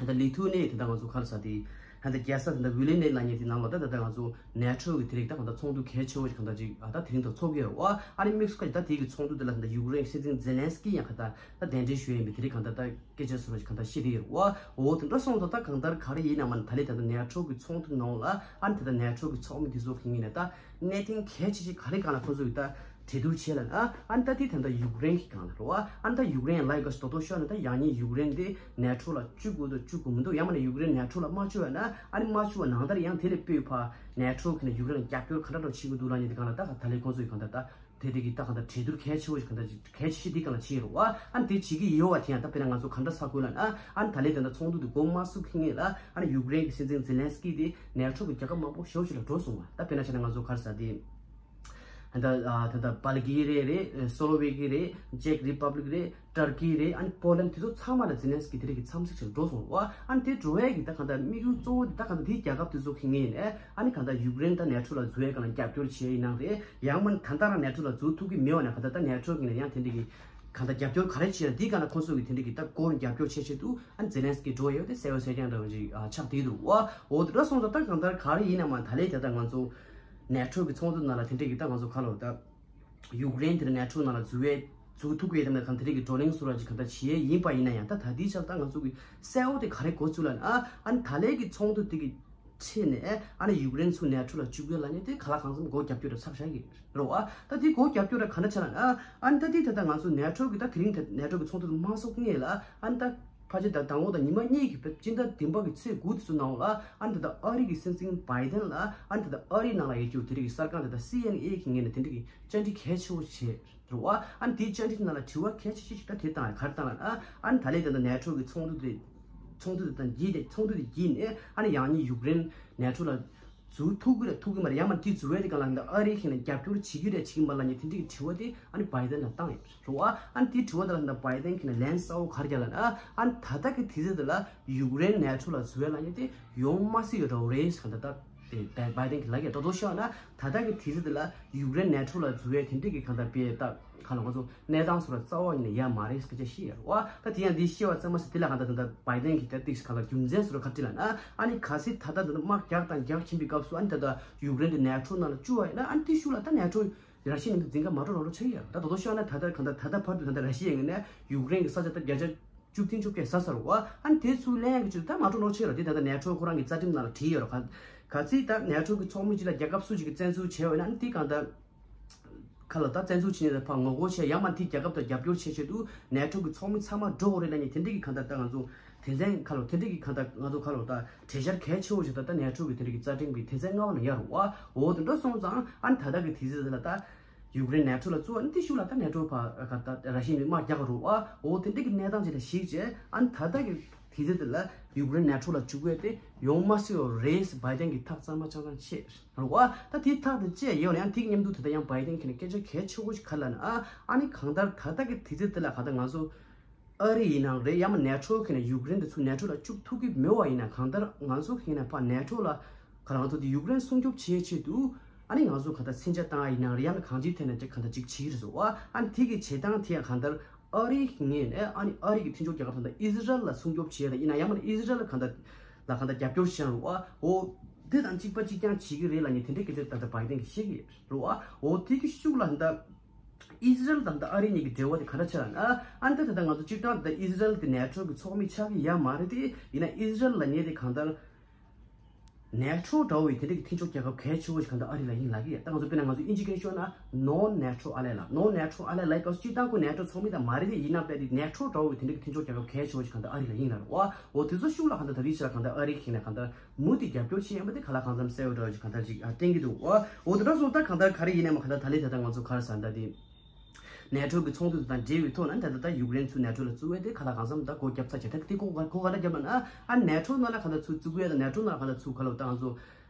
ད་ལི་ཐུ་ནེ་དེ་ད་ང་ཚོ་ག་རེ་ཟེར་དེ་ད་ད་རྒྱལ་ས་དེ་ད་ཝི་ལི་ནེ་ལབ་མཁན་དེ་ནང་ལ་ད་ད་ད་ང་ཚོ་ནེ་ཊོ་གི་དེ་རིང་ད་གང་ད་ཚོགས་འདུ་གལ་ཆེ་བོ་ཞིག་གང་ད་ཅིག་ཨ་ད་དེ་རིང་ད་ཚོགས་ཀྱི་ཡོད་རེད་བ། ཨ་ནི་དམིགས་སུ་བཀར་ད་དེ་གི་ཚོགས་འདུ་དེ་ལ་ད་ད་ཡུཀ་རེན་སྲིད་འཛིན་ཛེ་ལན་སི་ཀི་ཡང་ག་ད་ད་གདན་འདྲེན་ཞུས་ཡིན་པའི་དེ་རིང་གང་ད་ད། སྐད་ཆ་ཟེར་བ་ཞིག་གང་ལྟར་བཤད་དེ་ཡོད་རེད་བ། འོ་དེ་འདྲ་སོང་ཙང་ད་གང་ལྟར་ག་རེ་ཡིན་ན་མ་ན་ད་ལས་ད་ལྟ་ནེ་ཊོ་གི་ཚོགས་འདུ་ནང་ལ་ཨ་ནི་ད་ལྟ་ནེ་ཊོ་གི་ཚོགས་མི་དེ་ཚོ་གི་ངོས་ནས་ད་གནད་དོན་གལ་ཆེ་ཤོས་ག་རེ་སྒང་ལ་ཁོ་ཚོ་གི་ད་གྲོས་བསྡུར་བྱས་ལ་ཨ་ཨ་ནི་ད་དེ་ད་ལྟ་ཡུཀ་རེན་གི་སྒང་ལ་རེད་བ། ཨ་ནི་ད་ཡུཀ་རེན་ལ་ཡི་ག་ཞིག་དོ་དོ་ཤོར་ན་ད་ཡང་སྙིང་ཡུཀ་རེན་དེ་ནེ་ཊོ་ལ་བཅུག་དགོས་འདུག་བཅུག་དགོས་མི་འདུག་ཡང་མ་ན་ཡུཀ་རེན་ནེ་ཊོ་ལ་མ་བཅུག་པ་ན་ཨ་ནི་མ་བཅུག་པ་ནང་ལྟར་ཡང་དེ་ལས་སྤོས་ཕ་ནེ་ཊོ་གི་ནས་ཡུཀ་རེན་ལ་རྒྱབ་སྐྱོར་ག་འདྲ་འདྲ་བྱེད་དགོས་འདུག་ལབ་མཁན་དེ་སྒང་ལ་ད་ད་ལས་ཁོ་ཚོ་གི་གང་ལྟར་ད། དེ་དེ་གི་ད་གང་ལྟར་གྲོས་བསྡུར་གལ་ཆེ་བོ་ཞིག་གང་ལྟར་གལ་ཆེ་ཤོས་དེ་གང་ལ་བྱེད་ཡོད་རེད་བ། ཨ་ནི་དེ་བྱེད་ཀྱི་ཡོད་བ། དེ་ཡང་ད་དཔེར་ན་ང་ཚོ་གང་འདྲ་ས་ཁུལ་ལ་ཨ་ཨ་ནི་ད་ལས་དེ་འདྲ་ཚོགས་འདུ་དེ་འགོ་མ་ཚུགས་ཀྱི་སྔོན་ལ་ཨ་ནི་ཡུཀ་རེན་གྱི་སྲིད་འཛིན་ཛེ་ལན་སི་ཀི་དེ་ནེ་ཊོ་གི་རྒྱལ་ཁབ་མང་པོ་ཞེ་པོ་ཞིག་ལ་འགྲོ་སོང་བ། ད་དཔེར་ན་ཆ་ན་ང་ཚོ་ག་རེ་ཟེར་དེ་ད་ད་ད་བལ་གི་རི་རེད། སོ་ལོ་ཝེ་ཀི་རེད། ཅེག་རི་པབ་ལིག་རེད། ཏར་ཀི་རེད། ཨ་ནི་པོ་ལན་དེ་ཚོ་ཚང་མ་ལ་ཛེ་ལན་སི་ཀི་དེ་རིང་གི་འཚམས་གཟིགས་ཆེད་འགྲོ་སོང་བ། ཨ་ནི་དེ་འགྲོ་ཡས་ཀྱི་ད་གང་ལྟར་དམིགས་ཡུལ་གཙོ་བོ་དེ་ད་གང་ལྟར་དེའི་རྒྱལ་ཁབ་དེ་ཚོ་གི་ངོས་ནས་ཨ་ནི་གང་ལྟར་ཡུཀ་རེན་དང་ནེ་ཊོ་ལ་འཛུལ་ཡས་གང་ལ་རྒྱབ་སྐྱོར་བྱས་ཡིན་ནང་རེད། ཡང་མིན་ད་ལྟ་རང་ནེ་ཊོ་ལ་འཛུལ་ཐུབ་ཀྱི་མེད་པ་ན་གང་ལྟར་ད་ནེ་ཊོ་གི་ནས་ཡང་དེ་འདྲ་གི་གང་ལྟར་རྒྱབ་སྐྱོར་ག་རེ་བྱས་ན་དེའི་སྒང་ལ་ཁོང་ཚོ་གི་དེ་འདྲ་གི་ད་སྐོར་རྒྱབ་སྐྱོར་བྱེད་ཆེད་དུ་ཨ་ནི་ཛེ་ལན་སི་ཀི་འགྲོ་ཡོད་དེ་གསལ་པོ་གསལ་རྐྱང་འདྲ་བོ་ཅིག་ཨ་ཆགས་བསྡད་འདུག་བ། འོ་དེ་འདྲ་སོང་ཙང་ད་གང་ལྟར་ག་རེ་ཡིན་ན་མ་ད་ལས་ད་ལྟ་ང་ཚོ་ནེ་ཊོ་གི་ཚོགས་འདུ་ནང་ལ་དེ་འདྲ་གི་ད་ང་ཚོ་ག་ལ་འོ་ད། ཡུཀ་རེན་དེར་ནེ་ཊོ་ནང་ལ་འཛུལ་བའི་འཛུལ་ཐུབ་ཀྱི་ཡོད་དམ་ལ་གང་དེ་རིགས་ཀྱི་བགྲོ་གླེང་བཟོ་ར་ཅིག་གང་ལྟར་བྱེད་ཡས་ཡིན་པ་ཡིན་ན་ཡང་ད་ད་ལྟའི་ཆར་ད་ང་ཚོ་གི་གསལ་པོ་དེ་ག་རེ་གོ་ཚུལ་ལ་ཨ་ཨ་ནི་ད་ལས་ཀྱི་ཚོགས་འདུ་དེ་གི་ཁྲིད་ནས་ཨ་ནི་ཡུཀ་རེན་ཚུར་ནེ་ཊོ་ལ་བཅུག་ཡོད་ལ་ནི་དེ་ག་ལ་གང་འཚམ་སྒོ་རྒྱབ་སྐྱོར་རེ་ཚར་བཞག་གི་རེད་བ། ད་དེ་སྒོ་རྒྱབ་སྐྱོར་རེ་ག་འདྲ་ཆ་ལ་ཨ་ཨ་ནི་ད་དེ་ད་ད་ང་ཚོ་ནེ་ཊོ་གི་ད་དེ་རིང་ད་ནེ་ཊོ་གི་ཚོགས་འདུ་དེ་མ་ཚོགས་སྔོན་ལ་ཨ་ནི་ད། ཕལ་ཆེར་ད་དང་པོ་དང་ཉི་མ་གཉིས་ཀྱི་བེད་སྤྱི་ཟླ་བདུན་པ་གི་ཚེས་དགུ་དེ་ཚོ་ནང་ལ་ཨ་ནི་ད་ལྟ་ཨ་རི་གི་སྲིད་འཛིན་བྷའི་ཌེན་ལ་ཨ་ནི་ད་ལྟ་ཨ་རིའི་ནང་ལ་ཡོད་རྒྱུ་དེ་རིགས་ཀྱི་གསར་ཁང་དེ་ད་སི་ཨེན་ཨེ་གི་ངོས་ནས་དེ་འདྲ་གི་བཅར་འདྲི་གལ་ཆེ་བོ་བྱས་རེད་བ། ཨ་ནི་དེའི་བཅར་འདྲི་ནང་ལ་དྲི་བ་གལ་ཆེ་ཤོས་ཤིག་ད་དེ་བཏང་ག་རེ་བཏང་ལབ་ན་ཨ་ནི་ད་ལྟ་ད་ལྟ་ནེ་ཊོ་གི་ཚོགས་འདུ་དེ་ཚོགས་འདུ་དེ་ད་བརྒྱུད་དེ་ཚོགས་འདུ་དེ་བརྒྱུད་ནས་ཨ་ནི་ཡང་སྙིང་ཡུཀ་རེན་ནེ་ཊོ་ལ། འཛུལ་ཐུབ་ཀྱི་རེད་ཐུབ་ཀྱི་མ་རེད། ཡང་མ་དེ་འཛུལ་བའི་དེ་གང་ལ་འདི་ཨ་རི་ཁྱེད་ནས་རྒྱབ་སྐྱོར་བྱེད་ཀྱི་རེད་བྱེད་ཀྱི་མ་རེད་ལབ་མཁན་དེ་འདྲའི་དྲི་བ་དེ་ཨ་ནི་བྷའི་ཌེན་ལ་བཏང་ཡོད་རེད་བ། ཨ་ནི་དེའི་དྲི་བ་དེ་ལ་འདི་བྷའི་ཌེན་ཁྱེད་ནས་ལན་གསལ་བོ་ག་རེ་རྒྱག་ལབ་ན་ཨ་ནི་ད་ལྟ་གི་དུས་ཚོད་དེ་ལ་ཡུཀ་རེན་ནེ་ཊོ་ལ་འཛུལ་བའི་ལབ་མཁན་དེ་ཡོང་མ་སྲིད་ཡོད་འདྲ་བོ་རེད་ཟེར་ག་འདི་ད་དེ་བྷའི་ཌེན་གྱིས་ལབ་ཡོད། འགྲོ་དོ་ཤོད་ན་ད་ལྟ་གི་དུས་ཚོད་དེ་ལ་ཡུཀ་རེན་ནེ་ཊོ་ལ་འཛུལ་བའི་དེ་འདྲའི་གི་གང་ལྟར་བྱས་ད་ག་ལ་ང་ཚོ་གནས་སྟངས་སོགས་ལ་རྩ་བ་ཉིད་ནས་ཡ་མ་རེད་ཟེར་སྐད་ཆ་བཤད་ཡོད་རེད་བ། ད་དེ་ཡང་འདི་བཤད་པ་ཙམ་མ་ཟད་དེ་ལ་གང་ལྟར་ད་ལྟ་བྷའི་ཌེན་གྱིས་ད་ཏིག་ག་ལ་རྒྱུ་མཚན་སོགས་ལ་ག་རེ་ལབ་ན་ཨ་ནི་གལ་སྲིད་ད་ལྟ་ད་ལྟ་དམག་རྒྱག་དང་རྒྱག་བཞིན་པའི་སྐབས་སུ་ཨ་ནི་ད་ལྟ་ཡུཀ་རེན་དེ་ནེ་ཊོ་ནང་ལ་བཅུག་པ་ཡིན་ན་ཨ་ནི་དེའི་ཤུལ་ལ་ད་ནེ་ཊོ་ར་ཤི་ཡ་ནི་འཛིན་ག་མ་འགྲོ་རོགས་རོགས་ཆགས་ཀྱི་ཡོད་རེད། ད་དོ་དོ་ཤོད་ན་ད་ལྟ་གང་ལྟར་ད་ལྟ་བར་དུ་ད་ལྟ་ར་ཤི་ཡའི་ངོས་ནས་ཡུཀ་རེན་གྱི་ས་ཆ་ད་བརྒྱ་ཆ་བཅུ་བདུན་བཅོ་བརྒྱད་ཟ་ས་རེད་བ། ཨ་ནི་དེ་ཚུར་ལེན་ཡག་གི་ཆེད་དུ་ད་མ་འགྲོ་ནོར་ཆེ་ར་དེ་ད་ལྟ་ནེ་ཊོ་ཁོ་རང་གི་རྩ་ཁྲིམས་ནང་ལ་བྲིས་ཡོད་ར། ག་ག་ཚིག་ད་ནེ་ཊོ་གི་ཚོགས་མི་གཅིག་ལ་རྒྱལ་ཁབ་སུ་ཞིག་གིས་བཙན་འཛུལ་བྱས་པ་ཡིན་ན་ཨ་ནི་དེ་གང་ལྟར་ཁ་ལ་ད་བཙན་འཛུལ་བྱས་ནས་ད་ཕར་ངོ་རྒོལ་བྱས་ཡང་མ་དེ་རྒྱལ་ཁབ་དང་རྒྱབ་སྐྱོར་བྱེད་ཆེད་དུ་ནེ་ཊོ་གི་ཚོགས་མི་ཚང་མ་འགྲོ་དགོས་རེད་ལབ་མཁན་དེ་འདྲ་གི་གང་ལྟར་ད་ང་ཚོ་དོན་ཚན་ཁ་ལ་དེ་འདྲ་གི་གང་ལྟར་ང་ཚོ་ཁ་ལ་ད་གྲོས་འཆར་གལ་ཆེ་བོ་ཞིག་ད་ད་ནེ་ཊོ་གི་དེ་འདྲ་གི་རྩ་ཁྲིམས་གི་དོན་ཚན་ལྔ་པ་ནང་ཡོད་རེད་བ། འོ་དེ་འདྲ་སོང་ཙང་ཨ་ནི་ད་ལྟ་གི་དུས་ཚོད་དེ་ལ་ད། ཡུཀ་རེན་ནེ་ཊོ་ལ་བཙུགས་པ་ནི་དེ་ཤུགས་ལ་ད་ནེ་ཊོ་ཕར་ག་ད་ར་ཤི་ཡ་ནས་དམག་རྒྱག་གི་རེད་བ། འོ་དེ་འདྲ་གི་གནས་སྟངས་ཅིག་ལ་གཞིགས་བྱས་ཨ་ནི་ད་ལྟ་གི་དུས་ཚོད་དེ་ལ་ཡུཀ་རེན་ནེ་ཊོ་ལ་བཅུག་ཡས་དེ་ཡོང་མ་སྲིད་པ་རེད་ཟེར་བྷའི་ཏན་གྱི་ཐག་གཙང་མ་ཆ་ཚང་བཅད་རེད་བ། ད་དེའི་ཐག་དེ་བཅད་ཡོད་ན་ཡང་དེའི་མཉམ་དུ་ད་ལྟ་ཡང་བྷའི་ཏན་གྱིས་ནི་སྐད་ཆ་གལ་ཆེ་བོ་ཞིག་ག་རེ་ལབ་ན་ཨ་ཨ་ནི་གང་ལྟར་ད་ལྟ་གི་དུས་ཚོད་དེ་ལ་གང་ལྟར་ང་ཚོ་ཨ་རི་ཡིན་ནའང་རེད། ཡང་ན་ནེ་ཊོ་གིས་ནི་ཡུཀ་རེན་དེ་ཚུར་ནེ་ཊོ་ལ་བཅུག་ཐུབ་ཀྱི་མེད་པ་ཡིན་ན་གང་ལྟར་ང་ཚོ་གིས་ནི་ཕར་ནེ་ཊོ་ལ་ག་ལ་ང་ཚོ་དེ་ཡུཀ་རེན་སྲུང་སྐྱོབ་བྱེད་ཆེད་དུ་ཨ་ནི་ང་ཚོ་ག་ད་མཚོན་ཆ་བཏང་ཡིན་ནའང་རེད། ཡང་ན་གང་ཅིའི་ཐད་ནས་ཅིག་ག་ད་ཅིག་བྱེད་ཀྱི་རེད་ཟེར་བ། ཨ་ནི་དེ་གི་བྱེད་སྟངས་དེ་ཡང་གང་ལྟར་ཨ་རི་གི་ངོས་ནས་ཨ་ནི་ཨ་རི་གི་མཐུན་ཕྱོགས་རྒྱལ་ཁབ་ད་ལྟ་ཨི་ཟི་རལ་ལ་སྲུང་སྐྱོབ་བྱེད་ཡ་ཡིན་ན་ཡང་ན་ཨི་ཟི་རལ་ལ་ག་ད་ལ་ག་ད་རྒྱབ་སྐྱོར་བྱེད་ཡ་རེད་བ། འོ་དེ་དང་གཅིག་པ་གཅིག་རྐྱང་བྱེད་ཀྱི་རེད་ལབ་ནས་དེ་འདྲའི་སྐད་ཆ་ད་ལྟ་བྷའི་ཏན་གྱིས་བཤད་ཀྱི་རེད་བ། འོ་དེ་གི་ཤུགས་ལ་ད་ལྟ་ཨི་ཟི་རལ་དང་ད་ཨ་རི་གཉིས་ཀྱི་འབྲེལ་བ་དེ་ག་འདྲ་ཆགས་ན། ཨ་ནི་ད་ད་ལྟ་ང་ཚོ་སྤྱིར་བཏང་ད་ཨི་ཟི་རལ་དེ་ནེ་ཊོ་གི་ཚོགས་མི་ཆགས་ཀྱི་ཡ་མ་རེད་དེ། ཡིན་ན་ཨི་ཟི་རལ་ལབ་མཁན་དེ་གང་ལྟར་ནེ་ཊོ་འདྲ་བོ་ཡི་དེ་འདྲ་གི་མཐུན་ཕྱོགས་རྒྱལ་ཁབ་གལ་ཆེ་བོ་ཞིག་གང་ལྟར་ཨ་རི་ལ་ཡིན་ལབ་ཀྱི་ཡ། ད་ང་ཚོ་དཔེར་ན་ང་ཚོ་དབྱིན་ཇི་སྐད་ཤོད་ན་No NATO ally ལབ། No NATO ally ལབ་སྐབས་སུ་སྤྱིར་བཏང་ཁོ་ནེ་ཊོ་ཚོགས་མི་དང་མ་རེད་དེ། ཡིན་ན་དཔེ་དེ་ནེ་ཊོ་འདྲ་བོ་ཡི་དེ་འདྲ་གི་མཐུན་ཕྱོགས་རྒྱལ་ཁབ་གལ་ཆེ་བོ་ཞིག་གང་ལྟར་ཨ་རི་ལ་ཡིན་ལབ་རེད་བ། འོ་དེ་ཚོ་ཤུགས་ལ་གང་ལྟར་ད་རེས་ཕྱིར་གང་ལྟར་ཨ་རི་གིས་ནས་གང་ལྟར་མུ་མཐུད་རྒྱབ་སྐྱོར་བྱེད་ཡ་མ་དེ་ག་ལ་གང་འཚམ་གསལ་བོ་འདྲ་བོ་ཞིག་གང་ལྟར་ཅིག་ཨ་བསྟན་གྱི་འདུག་འོ་འོ་དེ་འདྲ་སོང་ད་གང་ལྟར་ག་རེ་ཡིན་ནའི་མ་གང་ལྟར་ད་ལས་ད་ལྟ་ང་ཚོ་ག་རེ་ཟེར་ད་དེ་ནེ་ཊོ་གི་ཚོགས་འདུ་དང་འབྲེལ་བའི་ཐོག་ནས་ད་ལྟ་ད་ཡུཀ་རེན་ཚུར་ནེ་ཊོ་ལ་བཙུགས་པ་དེ་ག་ལ་གང་འཚམ་ད་སྒོ་བརྒྱབ་ཚར་བྱས། ད་དེ་སྒོ་ག་སྒོ་ག་ལ་བརྒྱབ་ལབ་ན་ཨ་ནེ་ཊོ་ནང་ལ་གང་ལྟར་ཚུར་བཙུགས་ཡ་དང་ནེ་ཊོ་ནང་ལ་གང་ལྟར་ཚུར་ག་ལ་ད་ང་ཚོ་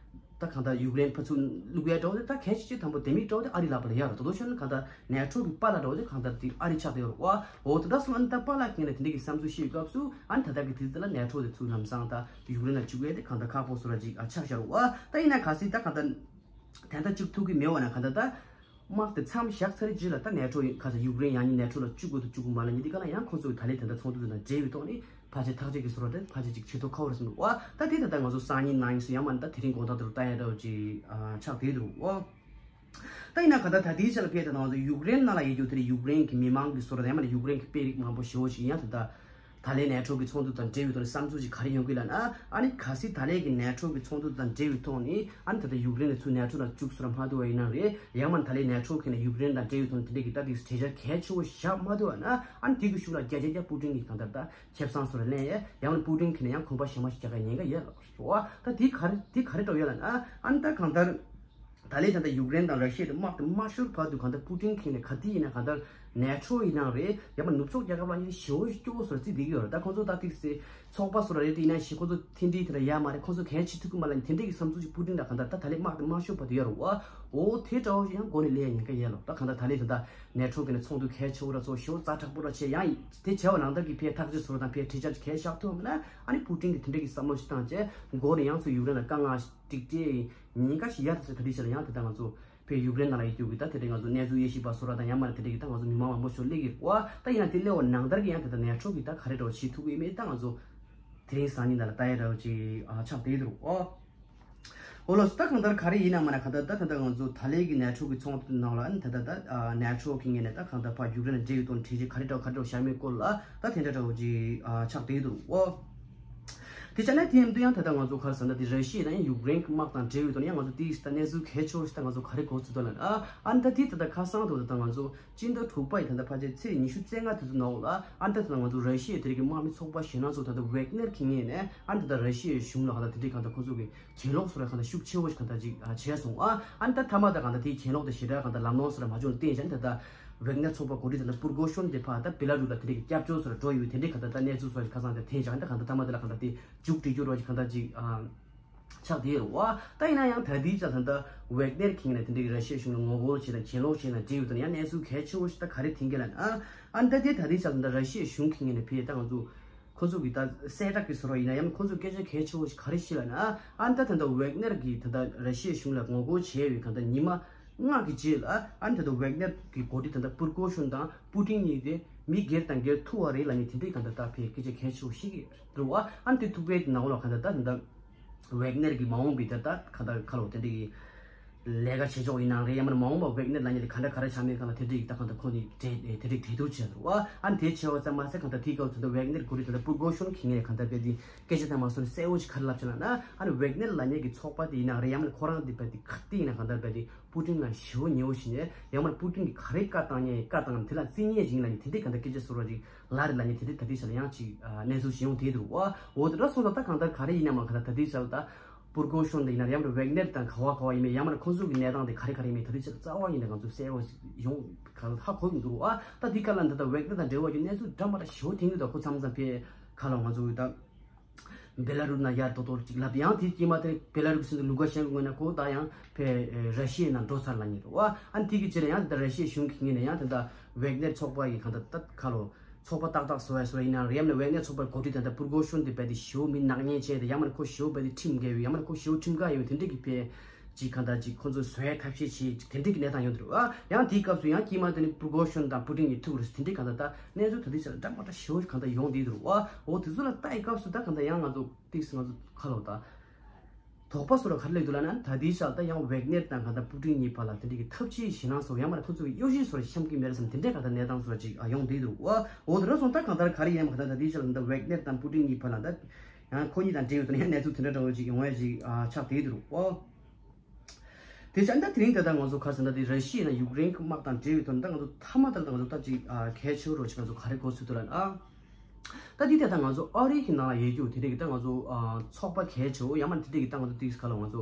ད་གང་ལྟར་ཡུཀ་རེན་ཕར་ཚུར་བླུག་ཡ་འདྲ་བོ་དེ་ད་གལ་ཆེ་ཆེ་དང་པོ་དེ་མིག་འདྲ་བོ་དེ་ཨ་རི་ལག་པ་ལ་ཡོད་རེད། དོ་དོ་ཤོད་ན་གང་ལྟར་ནེ་ཊོ་གི་པཱ་ལགས་འདྲ་བོ་དེ་གང་ལྟར་དེ་ཨ་རི་ཆགས་བསྡད་ཡོད་རེད་བ། འོ་དེ་འདྲ་སོང་ཨ་ནི་ད་པཱ་ལགས་ཀྱིས་ནས་དེ་འདྲ་གི་བསམ་ཚུལ་བཤད་ཡོད་སྐབས་སུ་ཨ་ནི་ད་ལྟ་གི་དུས་ཚོད་ལ་ནེ་ཊོ་དེ་ཚུར་ལམ་སང་ད་ཡུཀ་རེན་ལ་བཅུག་ཡས་དེ་གང་ལྟར་ཁག་པོ་བཟོ་འདྲ་ཅིག་ཨ་ཆགས་བཞག་རེད་བ། ད་ཡིན་ན་གལ་སྲིད་ད་གང་ལྟར་དེ་འདྲ་བཅུག་ཐུབ་ཀྱི་མེད་པ་ན་གང་ལྟར་ད་དམག་དེ་མཚམས་བཞག་ཚར་རྗེས་ལ་ད་ནེ་ཊོ་ཡིན་ག་ས་ཡུཀ་རེན་ཡང་ནི་ནེ་ཊོ་ལ་བཅུག་དགོས་འདུག་བཅུག་དགོས་མ་ལབ་མཁན་དེ་ག་ལ་ཡང་ཁོང་ཚོ་གི་ད་ལན་དེ་འདྲ་ཚོགས་འདུ་དེ་དང་འབྲེལ་བའི་ཐོག་ནས་ཕལ་ཆེར་ཐག་གཅོད་ཀྱི་བཟོ་འདྲ་དེ་ཕལ་ཆེར་ཅིག་བྱེད་ཐུབ་ཁག་པོ་རེད་བསམ་འདུག་བ། ད་དེ་ད་ལྟ་ང་ཚོ་སང་ཉིན་གནངས་ཉིན་སུ་ཡང་མ་ད་དེ་རིང་དགོང་དག་དུ་ལྟ་ཡ་འདྲ་བོ་ཅིག་ཨ་ཆགས་བསྡད་འདུག་བ། ད་ཡིན་ན་ག་ད་ད་དེའི་ཆ་ལ་ཕེབས་ད་ང་ཚོ་ཡུཀ་རེན་ནང་ལ་ཡོད་རྒྱུ་དེ་རེད། ཡུཀ་རེན་གྱི་མི་མང་གི་བཟོ་འདྲ་དང་ཡང་མ་ད་ཡུཀ་རེན་གྱི་དཔོན་རིགས་མང་པོ་ཞེ་བོ་ཞིག་ཡང་ད་ད་ད་ལན་ནེ་ཊོ་གི་ཚོགས་འདུ་དང་འབྲེལ་བའི་ཐོག་ནས་བསམ་ཚུལ་ཅིག་ག་རེ་ཡོང་གི་ལབ་ན། ཨ་ནི་གལ་སྲིད་ད་ལན་གྱི་ནེ་ཊོ་གི་ཚོགས་འདུ་དང་འབྲེལ་བའི་ཐོག་ནས་ཨ་ནི་ད་ལྟ་ཡུཀ་རེན་ལ་ཚུར་ནེ་ཊོ་ནང་བཅུག་སོ་ར་མ་ཐུབ་པ་ཡིན་ན་རེད། ཡང་མ་ད་ལན་ནེ་ཊོ་གི་ནས་ཡུཀ་རེན་དང་འབྲེལ་བའི་ཐོག་ནས་དེ་འདྲ་གི་ད་དེ་གྲོས་འཆར་གལ་ཆེ་བོ་བཞག་མ་ཐུབ་པ་ན་ཨ་ནི་དེ་གི་ཤུགས་ལ་བརྒྱ་ཆ་བརྒྱ་པུ་ཏིན་གྱི་གང་ལྟར་ད་ཁེ་བཟང་སོ་ར་ལེན་ཡས། ཡང་མ་པུ་ཏིན་གི་ནས་ཡང་གོམ་པ་གཞན་པ་ཞིག་རྒྱག་གི་ཉེན་ཁ་ཡོད་ལ་རེད་བ། ད་དེ་ག་རེ་དེ་ག་རེ་འགྲོ་ཡོད་ལབ་ན་ཨ་ནི་ད་གང་ལྟར། ད་ལན་ད་ལྟ་ཡུཀ་རེན་དང་ར་ཤི་ཡ་དེ་དམག་དེ་མ་ཤོར་བར་དུ་གང་ལྟར་པུ་ཏིན་གྱིས་ནས་ག་དུས་ཡིན་ན་གང་ལྟར་ནེ་ཊོ་ཡིན་ནའང་རེད། ཡང་མ་ནུབ་ཕྱོགས་རྒྱལ་ཁབ་ལ་ཉེ་ཞེ་བོ་སྐྱོ་བོ་བཟོ་རྩིས་བསྡད་ཀྱི་ཡོད་རེད། ད་ཁོང་ཚོ་ད་ཏིག་སེ་ཚོགས་པ་བཟོ་ར་རེད་དེ་ཡིན་ན་ཞེ་ཁོང་ཚོ་མཐུན་སྒྲིལ་དེ་འདྲ་ཡོད་མ་རེད། ཁོང་ཚོ་གལ་ཆེ་ཐུབ་ཀྱི་མ་ལ་ནི་དེ་འདྲ་གི་བསམ་ཚུལ་ཞིག་པུ་ཏིན་ལ་གང་ལྟར་ད་ད་ལན་དམག་དེ་མ་ཤོར་བར་དུ་ཡོད་རེད་བ། འོ་དེ་འདྲ་བོ་ཞིག་ཡང་མགོ་ནས་སླེབས་ཉེན་ཁ་ཡོད་ལོ། ད་གང་ལྟར་ད་ལན་ད་ལྟ་ནེ་ཊོ་གི་ནས་ཚོགས་འདུ་གལ་ཆེ་བོ་ར་ཚོགས་ཞེ་བོ་ཛ་དྲག་པོ་ར་བྱས་ཡང་དེ་བྱས་པ་ནང་ལྟར་གྱི་ཕའི་ཐག་གཅོད་བཟོ་ར་དང་ཕའི་གྲོས་འཆར་གལ་བཞག་ཐུབ་མིན་ན་ཨ་ནི་པུ་ཏིན་གྱིས་དེ་འདྲ་གི་བསམ་བློ་ཞིག་བཏང་བྱས་མགོ་ནས་ཡང་ཚུར་ཡུཀ་རེན་ལ་དཀའ་ངལ་ཞིག་སྤྲད་ཉེན་ཁ་ཞིག་ཡོད་ད་ཟེར། ད་ལྟའི་ཆ་ལ་ཡང་དེ་ལྟར་ང་ཚོ་བོད་ཡུཀ་རེན་ནང་ལ་ཡོད་རྒྱུ་གི་ད་དེ་འདྲའི་ང་ཚོ་གནས་ཚུལ་དབྱེ་ཞིབ་པ་སོ་ར་དང་ཡང་མ་རེད་དེ་འདྲའི་གི་ད་ང་ཚོ་མི་མང་མང་པོ་ཞིག་སླེབས་ཀྱི་རེད་བ། ད་ཡིན་ན་དེ་སླེབས་པ་ནང་ལྟར་གྱི་ཡང་དེ་ལྟར་ནེ་ཊོ་གི་ད་ག་རེ་འདྲ་བོ་བྱེད་ཐུབ་ཀྱི་ཡོད་མེད་ད་ང་ཚོ་དེ་རིང་སང་ཉིན་ད་ལ་ལྟ་ཡ་འདྲ་བོ་ཅིག་ཨ་ཆགས་བསྡད་ཀྱི་རེད་བ། འོ་ལགས་སོ། ད་གང་ལྟར་ག་རེ་ཡིན་ན་མ་ན་གང་ལྟར་ད་ད་ལྟ་ང་ཚོ་ད་ལན་གྱི་ནེ་ཊོ་གི་ཚོགས་འདུ་ནང་ལ་ཨ་ནི་ད་ད་ད་ནེ་ཊོ་གི་ངོས་ནས་ད་གང་ལྟར་ཕར་ཡུཀ་རེན་ལ་འབྲེལ་ཡོད་དོན་གྲོས་ཆོད་ག་རེ་འདྲ་བོ་ག་རེ་འདྲ་བོ་བཞག་མེད་སྐོར་ལ་ད་དེ་འདྲ་འདྲ་བོ་ཅིག་ཨ་ཆགས་བསྡད་ཀྱི་འདུག་འོ། དེ་ཆ་ནས་དེ་ཡིན་དུས་ཡང་ད་ལྟ་ང་ཚོ་ག་རེ་ཟེར་ན་དེ་ར་ཤི་ཡ་དང་ཡང་ཡུཀ་རེན་གྱི་དམག་དང་འབྲེལ་ཡོད་དོན་ཡང་ང་ཚོ་དེའི་ད་གནས་ཚུལ་གལ་ཆེ་བོ་ཞིག་ད་ང་ཚོ་ག་རེ་གོ་ཚུལ་འདུག་ལབ་ན་ཨ་ཨ་ནི་ད་དེ་ད་ལྟ་ཁ་སང་དུ་ད་ལྟ་ང་ཚོ་སྤྱི་ཟླ་དྲུག་པ་ཡི་ད་ལྟ་ཕལ་ཆེར་ཚེས་ཉི་ཤུ་རྩ་ལྔ་དུས་ཚོད་ནང་ལ་ཨ་ནི་ད་ད་ལྟ་ང་ཚོ་ར་ཤི་ཡའི་དེ་རིགས་ཀྱི་དམག་མི་ཚོགས་པ་གཞན་ལ་ཚོ་ད་ལྟ་ཝེག་ནེར་གྱི་ངོས་ནས་ཨ་ནི་ད་ལྟ་ར་ཤི་ཡའི་གཞུང་ལ་ད་ལྟ་དེ་འདྲའི་གང་ལྟར་ཁོ་ཚོ་གི་གྱེན་ལོག་སོ་ར་གང་ལྟར་ཤུགས་ཆེ་བོ་ཞིག་གང་ལྟར་ཅིག་བྱས་སོང་ཨ། ཨ་ནི་ད་མཐའ་མ་ད་གང་ལྟར་དེའི་གྱེན་ལོག་དེ་ཞེ་དྲག་གང་ལྟར་ལམ་ལྷོང་སོ་ར་མ་བྱུང་ལ་བརྟེན་བྱས་ནས་ད་ལྟ་ཝེག་ནེར་ཚོགས་པ་འགོ་ཁྲིད་ད་ལྟ་པུར་གོ་ཤོན་དེ་ཕར་ད་བི་ལ་རུ་ལ་དེ་འདྲའི་གི་སྐྱབས་བཅོལ་སོ་ར་འགྲོ་ཡོད་དེ་འདྲའི་གང་ལྟར་ད་གནས་ཚུལ་སོ་ར་ཞིག་ཁ་སང་དེ་འཐེན་བཞག་ཨ་ནི་ད་གང་ལྟར་མཐའ་མ་དེ་ལ་གང་ལྟར་དེ་མཇུག་སྒྲིལ་རྒྱུ་རོགས་ཞིག་གང་ལྟར་ཅིག་ཨ། ཆགས་བསྡད་ཡོད་རེད་བ། ད་ཡིན་ན་ཡང་ད་ལྟའི་ཆ་ད་ལྟ་ཝེག་ནེར་གྱི་ངོས་ནས་དེ་འདྲའི་ར་ཤི་ཡའི་གཞུང་ལ་ངོ་རྒོལ་བྱས་དང་གྱེན་ལོག་བྱས་དང་འབྲེལ་ཡོད་དང་ཡང་གནས་ཚུལ་གལ་ཆེ་བོ་ཞིག་ད་ག་རེ་འཐེན་གྱི་ལབ་ན། ཨ་ནི་ད་ལྟའི་ད་ལྟའི་ཆ་ད་ལྟ་ར་ཤི་ཡའི་གཞུང་གི་ངོས་ནས་ཕེབས་ད་ང་ཚོ་ཁོ་ཚོ་གི་ད་གསལ་བསྒྲགས་ཀྱི་བཟོ་འདྲ་ཡིན་ན་ཡང་ཁོ་ཚོ་སྐད་ཆ་གལ་ཆེ་བོ་ཞིག་ག་རེ་བཤད་ལབ་ན། ཨ་ནི་ད་ད་ལྟ་ཝེག་ནེར་གྱིས་ད་ལྟ་ར་ཤི་ཡའི་གཞུང་ལ་ངོ་རྒོལ་བྱས་པའི་གང་ལྟར་ཉི་མ་ལྔ་གི་རྗེས་ལ་ཨ་ནི་ད་ལྟ་ཝེག་ནེར་གྱི་འགོ་ཁྲིད་ད་ལྟ་པུར་གོ་ཤོན་དང་པུ་ཏིན་གཉིས་དེ་མི་སྒེར་དང་སྒེར་ཐུག་པ་རེད་ལབ་ནས་དེ་འདྲའི་གང་ལྟར་ད་ཕེབས་སྐད་ཆ་གལ་ཆེ་བོ་ཞིག་རེད་བ། ཨ་ནི་དེ་ཐུག་པའི་ནང་ལ་གང་ལྟར་ད་ད་ལྟ། ཝེག་ནེར་གྱི་མ་འོངས་པའི་དེ་ལྟ་ག་ད་ཁ་ལོ་དེ་འདྲ་གི་ལས་ཀ་བྱེད་ཕྱོགས་ཡིན་ནའང་རེད། ཡང་མིན་ན་མ་འོངས་པ་ཝེག་ནེར་ལབ་མཁན་དེ་ག་འདྲ་ག་རེ་ཆགས་མིན་གང་ལ་དེ་འདྲ་གི་ད་གང་ལྟར་ཁོ་ནི་དེ་དེ་འདྲ་གི་གྲོས་བསྡུར་བྱས་འདུག་བ། ཨ་ནི་དེ་བྱས་པ་ཙམ་མ་ཟད་གང་ལྟར་དེའི་སྐབས་སུ་ད་ཝེག་ནེར་འགོ་ཁྲིད་དེ་ལ་པུར་གོ་ཤོན་གྱི་ངས་གང་ལྟར་དཔེ་དེ་སྐད་ཆ་དང་མ་སོང་གསལ་བོ་ཞིག་ག་རེ་ལབ་བྱས་ལབ་ན། ཨ་ནི་ཝེག་ནེར་ལབ་མཁན་གྱི་ཚོགས་པ་དེ་ཡིན་ནའང་རེད། ཡང་མིན་ན་ཁོ་རང་དེ་དཔེ་དེ་ག་དེ་ཡིན་ན་གང་ལྟར་དཔེ་དེ་པུ་ཏིན་ལ་ཞེ་བོ་ཉེ་བོ་ཞིག་ནས་ཡང་མིན་ན་པུ་ཏིན་གྱིས་ག་རེ་བཀའ་བཏང་མཁན་བཀའ་བཏང་དེ་ལ་བརྩི་མཁན་ཞིག་ཡིན་ལབ་མཁན་དེ་འདྲའི་གང་ལྟར་སྐད་ཆ་བཟོ་འདྲ་ཅིག་ལབ་རེད་ལབ་མཁན་དེ་འདྲ་ད་ལྟའི་ཆ་ལ་ཡང་ཅིག་གནས་ཚུལ་ཞིག་ཡོང་བསྡད་འདུག་བ། འོ་དེ་འདྲ་སོང་ཙང་ད་གང་ལྟར་ག་རེ་ཡིན་ན་མ་གང་ལྟར་ད་ལྟའི་ཆ་ལ་ད་ པུར་གོ་ཤོན་དེ་ཡིན་ན་ཡང་ན་ཝེག་ནེར་དང་ག་བ་ག་བ་ཡིན་མིན་ཡང་མིན་ན་ཁོང་ཚོ་གི་གནས་སྟངས་དེ་ག་རེ་ག་རེ་ཡིན་མིན་ད་ལྟའི་ཆར་རྩ་བ་ཉིད་ནས་ང་ཚོ་གསལ་བོ་ཞིག་ཡོང་ཧ་གོ་གི་མི་འདུག་རོ། ཨ་ད་འདི་ག་ལ་འདི་ད་ཝེག་ནེར་དང་འབྲེལ་བ་ཡོད་གནས་ཚུལ་འདྲ་མ་འདྲ་ཞེ་པོ་ཐོན་གྱི་འདུག་ཁོ་མཚམས་མཚམས་ཕེ་ག་ལ་ང་ཚོ་གི་ད། བེ་ལ་རུ་ན་ཡར་ཏོག་ཏོག་ཅིག་ལབ། ཡང་དེའི་དཀྱིལ་མ་དེ་བེ་ལ་རུ་སྲིད་འཛིན་ལུ་ཀ་ཤན་ཀོ་ངོས་ན་ཁོ་ད་ཡང་ཕེ་ར་ཤི་ཡའི་ནང་འགྲོ་ཚར་ལ་ཉེ་རུ་བ། ཨ་ནི་དེ་གི་རྗེས་ལ་ཡང་ད་ར་ཤི་ཡའི་གཞུང་གི་ངོས་ནས་ཡང་ད་ད་ཝེག་ནེར་ཚོགས་པ་ཡི་གང་ད་ད་ཁ་ལོ་ཚོགས་པ་ཏག་ཏག་བཟོ་བ་བཟོ་བ་ཡིན་ན་རེད། ཡང་ན་ཝེག་ནེར་ཚོགས་པའི་འགོ་ཁྲིད་དེ་ད་པུར་གོ་ཤོན་དེ་བས་དེ་ཞེ་པོ་མི་ནག་ཉེས་བྱས་ཏེ་ཡང་མིན་ན་ཁོ་ཞེ་པོ་བས་དེ་ཁྲིམས་འགལ་བའི་ཡང་མིན་ན་ཁོ་ཞེ་པོ་ཁྲིམས་འགལ་ཡོད་པའི་དེ་འདྲས་ཀྱི་ཕེ། ཅིག་གང་ལྟར་ཅིག་ཁོ་ཚོས་བཟོ་ཡའི་ཐབས་ཤེས་བྱེད་ཅིག་དེ་འདྲའི་གི་གནས་སྟངས་ཡོང་དུ་རུ་ཨ། ཡང་དེའི་སྐབས་སུ་ཡང་དཀྱིལ་མ་དེ་ནི་པུར་གོ་ཤོན་དང་པུ་ཏིན་གཉིས་ཐུག་རུ་དེ་འདྲའི་གང་ལྟར་ད་གནས་ཚུལ་ད་ལྟའི་ཆར་འདྲ་མ་འདྲ་ཞེ་པོ་གང་ལྟར་ཡོང་བསྡད་དུ་རུ་ཨ། འོ་དེ་ཚོ་ལ་ལྟ་ཡི་སྐབས་སུ་ད་གང་ལྟར་ཡང་ང་ཚོ་ཏིག་སི་ང་ཚོ་ཁ་ལོ་ད་དོགས་པ་སོ་ལ་ག་རེ་སླེབས་འདུག་ལབ་ན་ད་ལྟའི་ཆར་ད་ཡང་ཝེག་ནེར་དང་གང་ལྟར་པུ་ཏིན་གཉིས་བར་ལ་དེ་འདྲའི་གི་ཐབས་ཇུས་ཞེད་སྣང་སོ་ཡང་མ་ལ་ཁོ་ཚོ་གི་གཡོ་ཞིབ་སོ་ལ་བཤམས་ཀྱི་མེད་རེད་བསམ་དེ་འདྲའི་གང་ལྟར་གནས་སྟངས་སོ་ཅིག་ཨ་ཡོང་བསྡད་དུ་རུ་ཨ། འོ་དེ་འདྲ་སོང་ད་གང་ལྟར་ག་རེ་ཡིན་ཡང་མ་གང་ལྟར་ད་ལྟའི་ཆར་ད་ཝེག་ནེར་དང་པུ་ཏིན་གཉིས་བར་ལ་ད་ཡང་ཁོ་གཉིས་དང་འབྲེལ་ཡོད་དུ་ན་ཡང་གནས་ཚུལ་དེ་འདྲ་འདྲ་བོ་ཅིག་ཡོང་ཡ་ཅིག་ཨ་ཆགས་བསྡད་དུ་རུ་ཨ། དེ་བྱས་ད་དེ་རིང་ད་ལྟ་ང་ཚོ་ག་རེ་ཟེར་ན་དེ་ར་ཤི་ཡ་ན་ཡུཀ་རེན་གྱི་དམག་དང་འབྲེལ་བའི་ཐོག་ནས་ད་ང་ཚོ་མཐའ་མ་ད་ལྟ་ང་ཚོ་ད་ཅིག་ཨ་གལ་ཆེ་བོ་རོ་ཅིག་ང་ཚོ་ག་རེ་གོ་ཚུལ་འདུག་ལབ་ན་ཨ། ད་དེ་ད་ལྟ་ང་ཚོ་ཨ་རི་གི་ནང་ལ་ཡོད་རྒྱུ་དེ་འདྲས་ཀྱི་ད་ང་ཚོ་ཨ་ཚོགས་པ་གལ་ཆེ་བོ་ཡང་མ་དེ་འདྲས་ཀྱི་ད་ང་ཚོ་ཏིག་སི་ག་ལ་ང་ཚོ་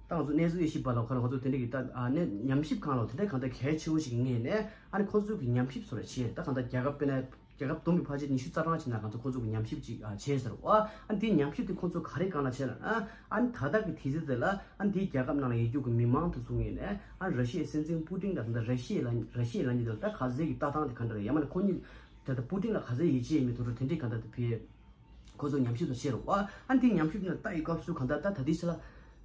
ད་ང་ཚོ་གནས་ཚུལ་དབྱེ་ཞིབ་པ་ལ་ག་ལ་ང་ཚོ་དེ་འདྲས་ཀྱི་ད་ཨ་ནས་ཉམས་ཞིབ་ཁང་ལ་དེ་འདྲས་གང་ལྟར་གལ་ཆེ་བོ་ཞིག་ངེས་ནས་ཨ་ནི་ཁོ་ཚོ་གི་ཉམས་ཞིབ་སོགས་ལ་བྱས་ད་གང་ལྟར་རྒྱལ་ཁབ་དཔེར་ན། རྒྱལ་ཁབ་བསྡོམས་པའི་ཕལ་ཆེར་ཉི་ཤུ་རྩ་གྲངས་ཕྱིན་ན་གང་ཚོ་ཁོ་ཚོ་གི་ཉམས་ཞིབ་ཅིག་ཨ་བྱས་ཟེར་བ། ཨ་འདིའི་ཉམས་ཞིབ་དེ་ཁོ་ཚོ་ག་རེ་སྒང་ལ་བྱས་ལ་ན་ཨ་ནི་ད་ལྟ་གི་དུས་ཚོད་དེ་ལ་ཨ་འདིའི་རྒྱལ་ཁབ་ནང་ལ་ཡོད་རྒྱུ་གི་མི་མང་དེ་ཚོ་ངོས་ནས་ཨ་ར་ཤི་ཡའི་སྲིད་འཛིན་པུ་ཏིན་དང་ད་ར་ཤི་ཡའི་ལ་ར་ཤི་ཡའི་ལ་ཉེ་དེ་ལ་ད་ག་ཚད་ཀྱི་ལྟ་སྟངས་དེ་ག་འདྲ་རེད་ཡང་མིན་ན་ཁོ་གཉིས་ད་ལྟ་པུ་ཏིན་ལ་ག་ཚད་ཡིད་ཆེས་ཡོད་མེད་དེ་ཚོ་དེ་འདྲའི་གང་ལྟར་དེ་ཕེ། ཁོ་ཚོ་ཉམས་ཞིབ་དང་བཤད་རོགས་ཨ། ཨ་འདི་ཉམས་ཞིབ་ནང་ལྟ་ཡི་སྐབས་སུ་གང་ལྟར་ད་ད་ལྟའི་ཆ་ལ་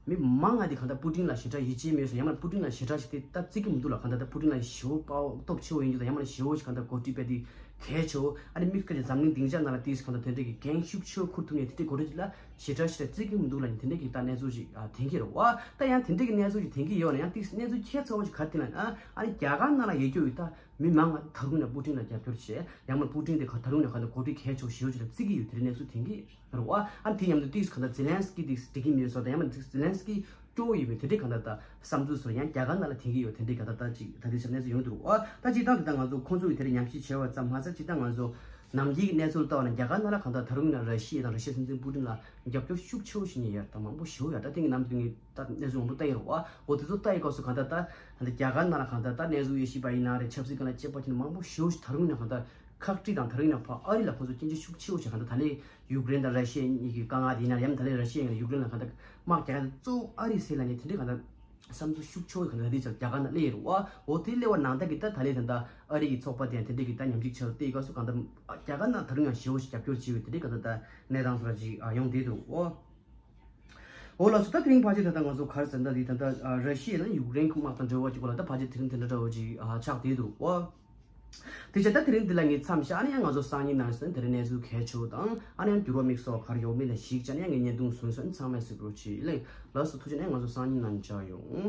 མི་མང་ང་འདི་གང་ལྟར་པུ་ཏིན་ལ་ཞེ་དྲག་ཡིད་ཆེས་མེད་སོང་ཡང་མ་པུ་ཏིན་ལ་ཞེ་དྲག་ཞིག་དེ་ད་བརྩི་གི་མི་འདུག་ལ་གང་ལྟར་ད་པུ་ཏིན་ལ་ཞེ་པོ་དཔའ་བོ་སྟོབས་ཆེ་བོ་ཡིན་རྒྱུ་དང་ཡང་མ་ཞེ་པོ་ཞིག་གང་ལྟར་འགོ་ཁྲིད་པའི་དེ་གལ་ཆེ་བོ་ཨ་ནི་དམིགས་བཀར་གྱི་འཛམ་གླིང་སྡིངས་ཆ་ནང་ལ་དེས་གང་ལྟར་དེ་འདྲ་གི་འགན་ཤུགས་ཆེ་བོ་འཁུར་ཐུབ་ནས་དེ་འདྲའི་འགོ་ཁྲིད་ཅིག་ལ་ཞེ་དྲག་ཞེ་དྲག་བརྩི་གི་མི་འདུག་ལ་ནི་དེ་འདྲའི་གི་ད་གནས་ཚུལ་ཞིག་ཐོན་གྱི་རེད་བ། ད་ཡང་དེ་འདྲའི་གི་གནས་ཚུལ་ཞིག་ཐོན་གྱི་ཡོད་ན་ཡང་དེ་གནས་ཚུལ་ཁྱད་མཚར་བོ་ཞིག་ག་རེ་ཐོན་ལ་ཨ་ནི་རྒྱ་གར་ནང་ལ་ཡོད་རྒྱུ་ཡོད་ད། མི་མང་ང་ད་རུང་ནས་པུ་ཏིན་ལ་རྒྱབ་སྐྱོར་བྱས་ཡང་མིན་པུ་ཏིན་དེ་ཁ་ད་རུང་ནས་ཁ་ད་གོ་སྒྲིག་གལ་ཆེ་བོ་ཞེ་པོ་ཅིག་ལ་བརྩི་གི་ཡོད་དེ་རིང་གནས་ཚུལ་ཐོན་གི་རེད་བ། ཨ་དེ་མཉམ་དུ་ཏིག་ཁ་ད་ཛེ་ལན་སི་ཀི་དེ་འགྲིག་གི་མེད་སོགས་དང་ཡང་མིན་ཛེ་ལན་སི་ཀི་སྐྱོ་བོ་ཡོད་པའི་དེ་འདྲའི་ཁ་ད་ད་བསམ་ཚུལ་སོགས་ཡང་རྒྱ་གར་ནང་ལ་ཐོན་གི་ཡོད་དེ་འདྲའི་ཁ་ད་ད་ཅིག་ད་དེ་ཆ་གནས་ཚུལ་ཡོང་འདུག་བ། ད་སྤྱིར་བཏང་དེ་ད་ང་ཚོ་ཁོང་ཚོ་ཡི་དེ་རིང་ཉམས་ཞིབ་བྱས་པ་ཙམ་མ་ཟད་སྤྱིར་བཏང་ང་ཚོ་ནམ་རྒྱུན་གྱི་གནས་ཚུལ་ལྟ་བ་ན་རྒྱ་གར་ནང་ལ་གང་ད་ད་རུང་ཡིན་ན་ར་ཤི་ཡ་དང་ར་ཤི་ཡ་སྲིད་འཛིན་པུ་ཏིན་ལ་རྒྱབ་སྐྱོར་ཤུགས་ཆེ་བོ་ཞིག་ཡོད་ད་མང་པོ་ཞེ་པོ་ཡོད་ད་ཐེངས་ཀྱི་ནམ་དུ་ངས། ད་གནས་ཚུལ་མང་པོ་ལྟ་ཡི་རེད་བ། འོ་དེ་ཚོ་ལྟ་ཡི་སྐབས་སུ་གང་ལྟར་ད་ད་རྒྱ་གར་ནང་ལ་གང་ལྟར་ད་གནས་ཚུལ་དབྱེ་ཞིབ་པ་ཡིན་ན་རེད་ཆབ་སྲིད་སྒང་ལ་དཔྱད་པ་བྱས་ན་མང་པོ་ཞེ་པོ་ཞིག་ད་རུང་ཡིན་ན་གང་ལྟར་ཁག་དཀྲིས་དང་ད་རུང་ཡིན་ན་ཕ་ཨ་རི་ལ་ཁོང་ཚོ་སྐྱོན་བརྗོད་ཤུགས་ཆེ་བོ་ཞིག་གང་ལྟར་ད་ལས་ཡུཀ་རེན་དང་ར་ཤི་ཡ་གཉིས་ཀྱི་དཀའ་ངལ་དེ་ཡིན་ན་ཡང་ད་ལས་ར་ཤི་ཡ་ཡིན་ན་ཡུཀ་རེན་ལ་གང་ལྟར་དམག་རྒྱག་ཡ་གཙོ་བོ་ཨ་རི་ཟེར་ལ་ནི་དེ་འདྲའི་གང་ལྟར་བསམ་ཚུལ་ཤུགས་ཆེ་བོ་གང་ལྟར་དེ་ཚོ་རྒྱ་གར་ནང་སླེབས་ཡི་རེད་བ། འོ་དེ་སླེབས་པ་ནང་ལྟར་གྱི་ད་ད་ལས་ད་ད་ཨ་རི་གི་ཚོགས་པ་དེ་ཡང་དེ་འདྲའི་གི་ད་ཉམས་ཞིབ་བྱས་ལ་བལྟས་ཡི་སྐབས་སུ་གང་ལྟར་རྒྱ་གར་ནང་ད་རུང་ཡང་ཞེ་པོ་ཞིག་རྒྱབ་སྐྱོར་བྱས་ཡོད་དེ་འདྲའི་གང་ལྟར་ད་གནས་སྟངས་སོགས་ཅིག་ཡོང་བསྡད་འདུག་བ། འོ་ལགས་སོ། ད་དེ་རིང་ཕལ་ཆེར་ད་ལྟ་ང་ཚོ་ག་རེ་ཟེར་ན་འདི་ད་ལྟ་ར་ཤི་ཡ་ནས་ཡུཀ་རེན་གྱི་དམག་དང་འབྲེལ་བ་གྱི་སྐོར་ལ་ད་ཕལ་ཆེར་དེ་རིང་དེ་འདྲ་འདྲ་བོ་ཅིག་ཆགས་བསྡད་འདུག་བ། དེ་བྱས་ད་དེ་རིང་འདི་ལ་ངས་མཚམས་བཞག་ཨ་ནི་ཡང་ང་ཚོ་སང་ཉིན་ནང་སོན་དེ་རིང་གནས་ཚུལ་གལ་ཆེ་བོ་དང་ཨ་ནི་ཡང་འགྱུར་བ་དམིགས་སོགས་ག་རེ་ཡོད་མེད་ལ་གཞིགས་བྱས་ཨ་ནི་ཡང་ངས་བརྙན་ཐུང་བཟོས་སོང་ཨ་ནི་ཚང་མས་གཟིགས་རོགས་གྱིས་ལེ། ལགས་སོ་ཐུགས་རྗེ་ཆེ། ཨ་ནི་ང་ཚོ་སང་ཉིན་ནང་མཇལ་ཡོང་།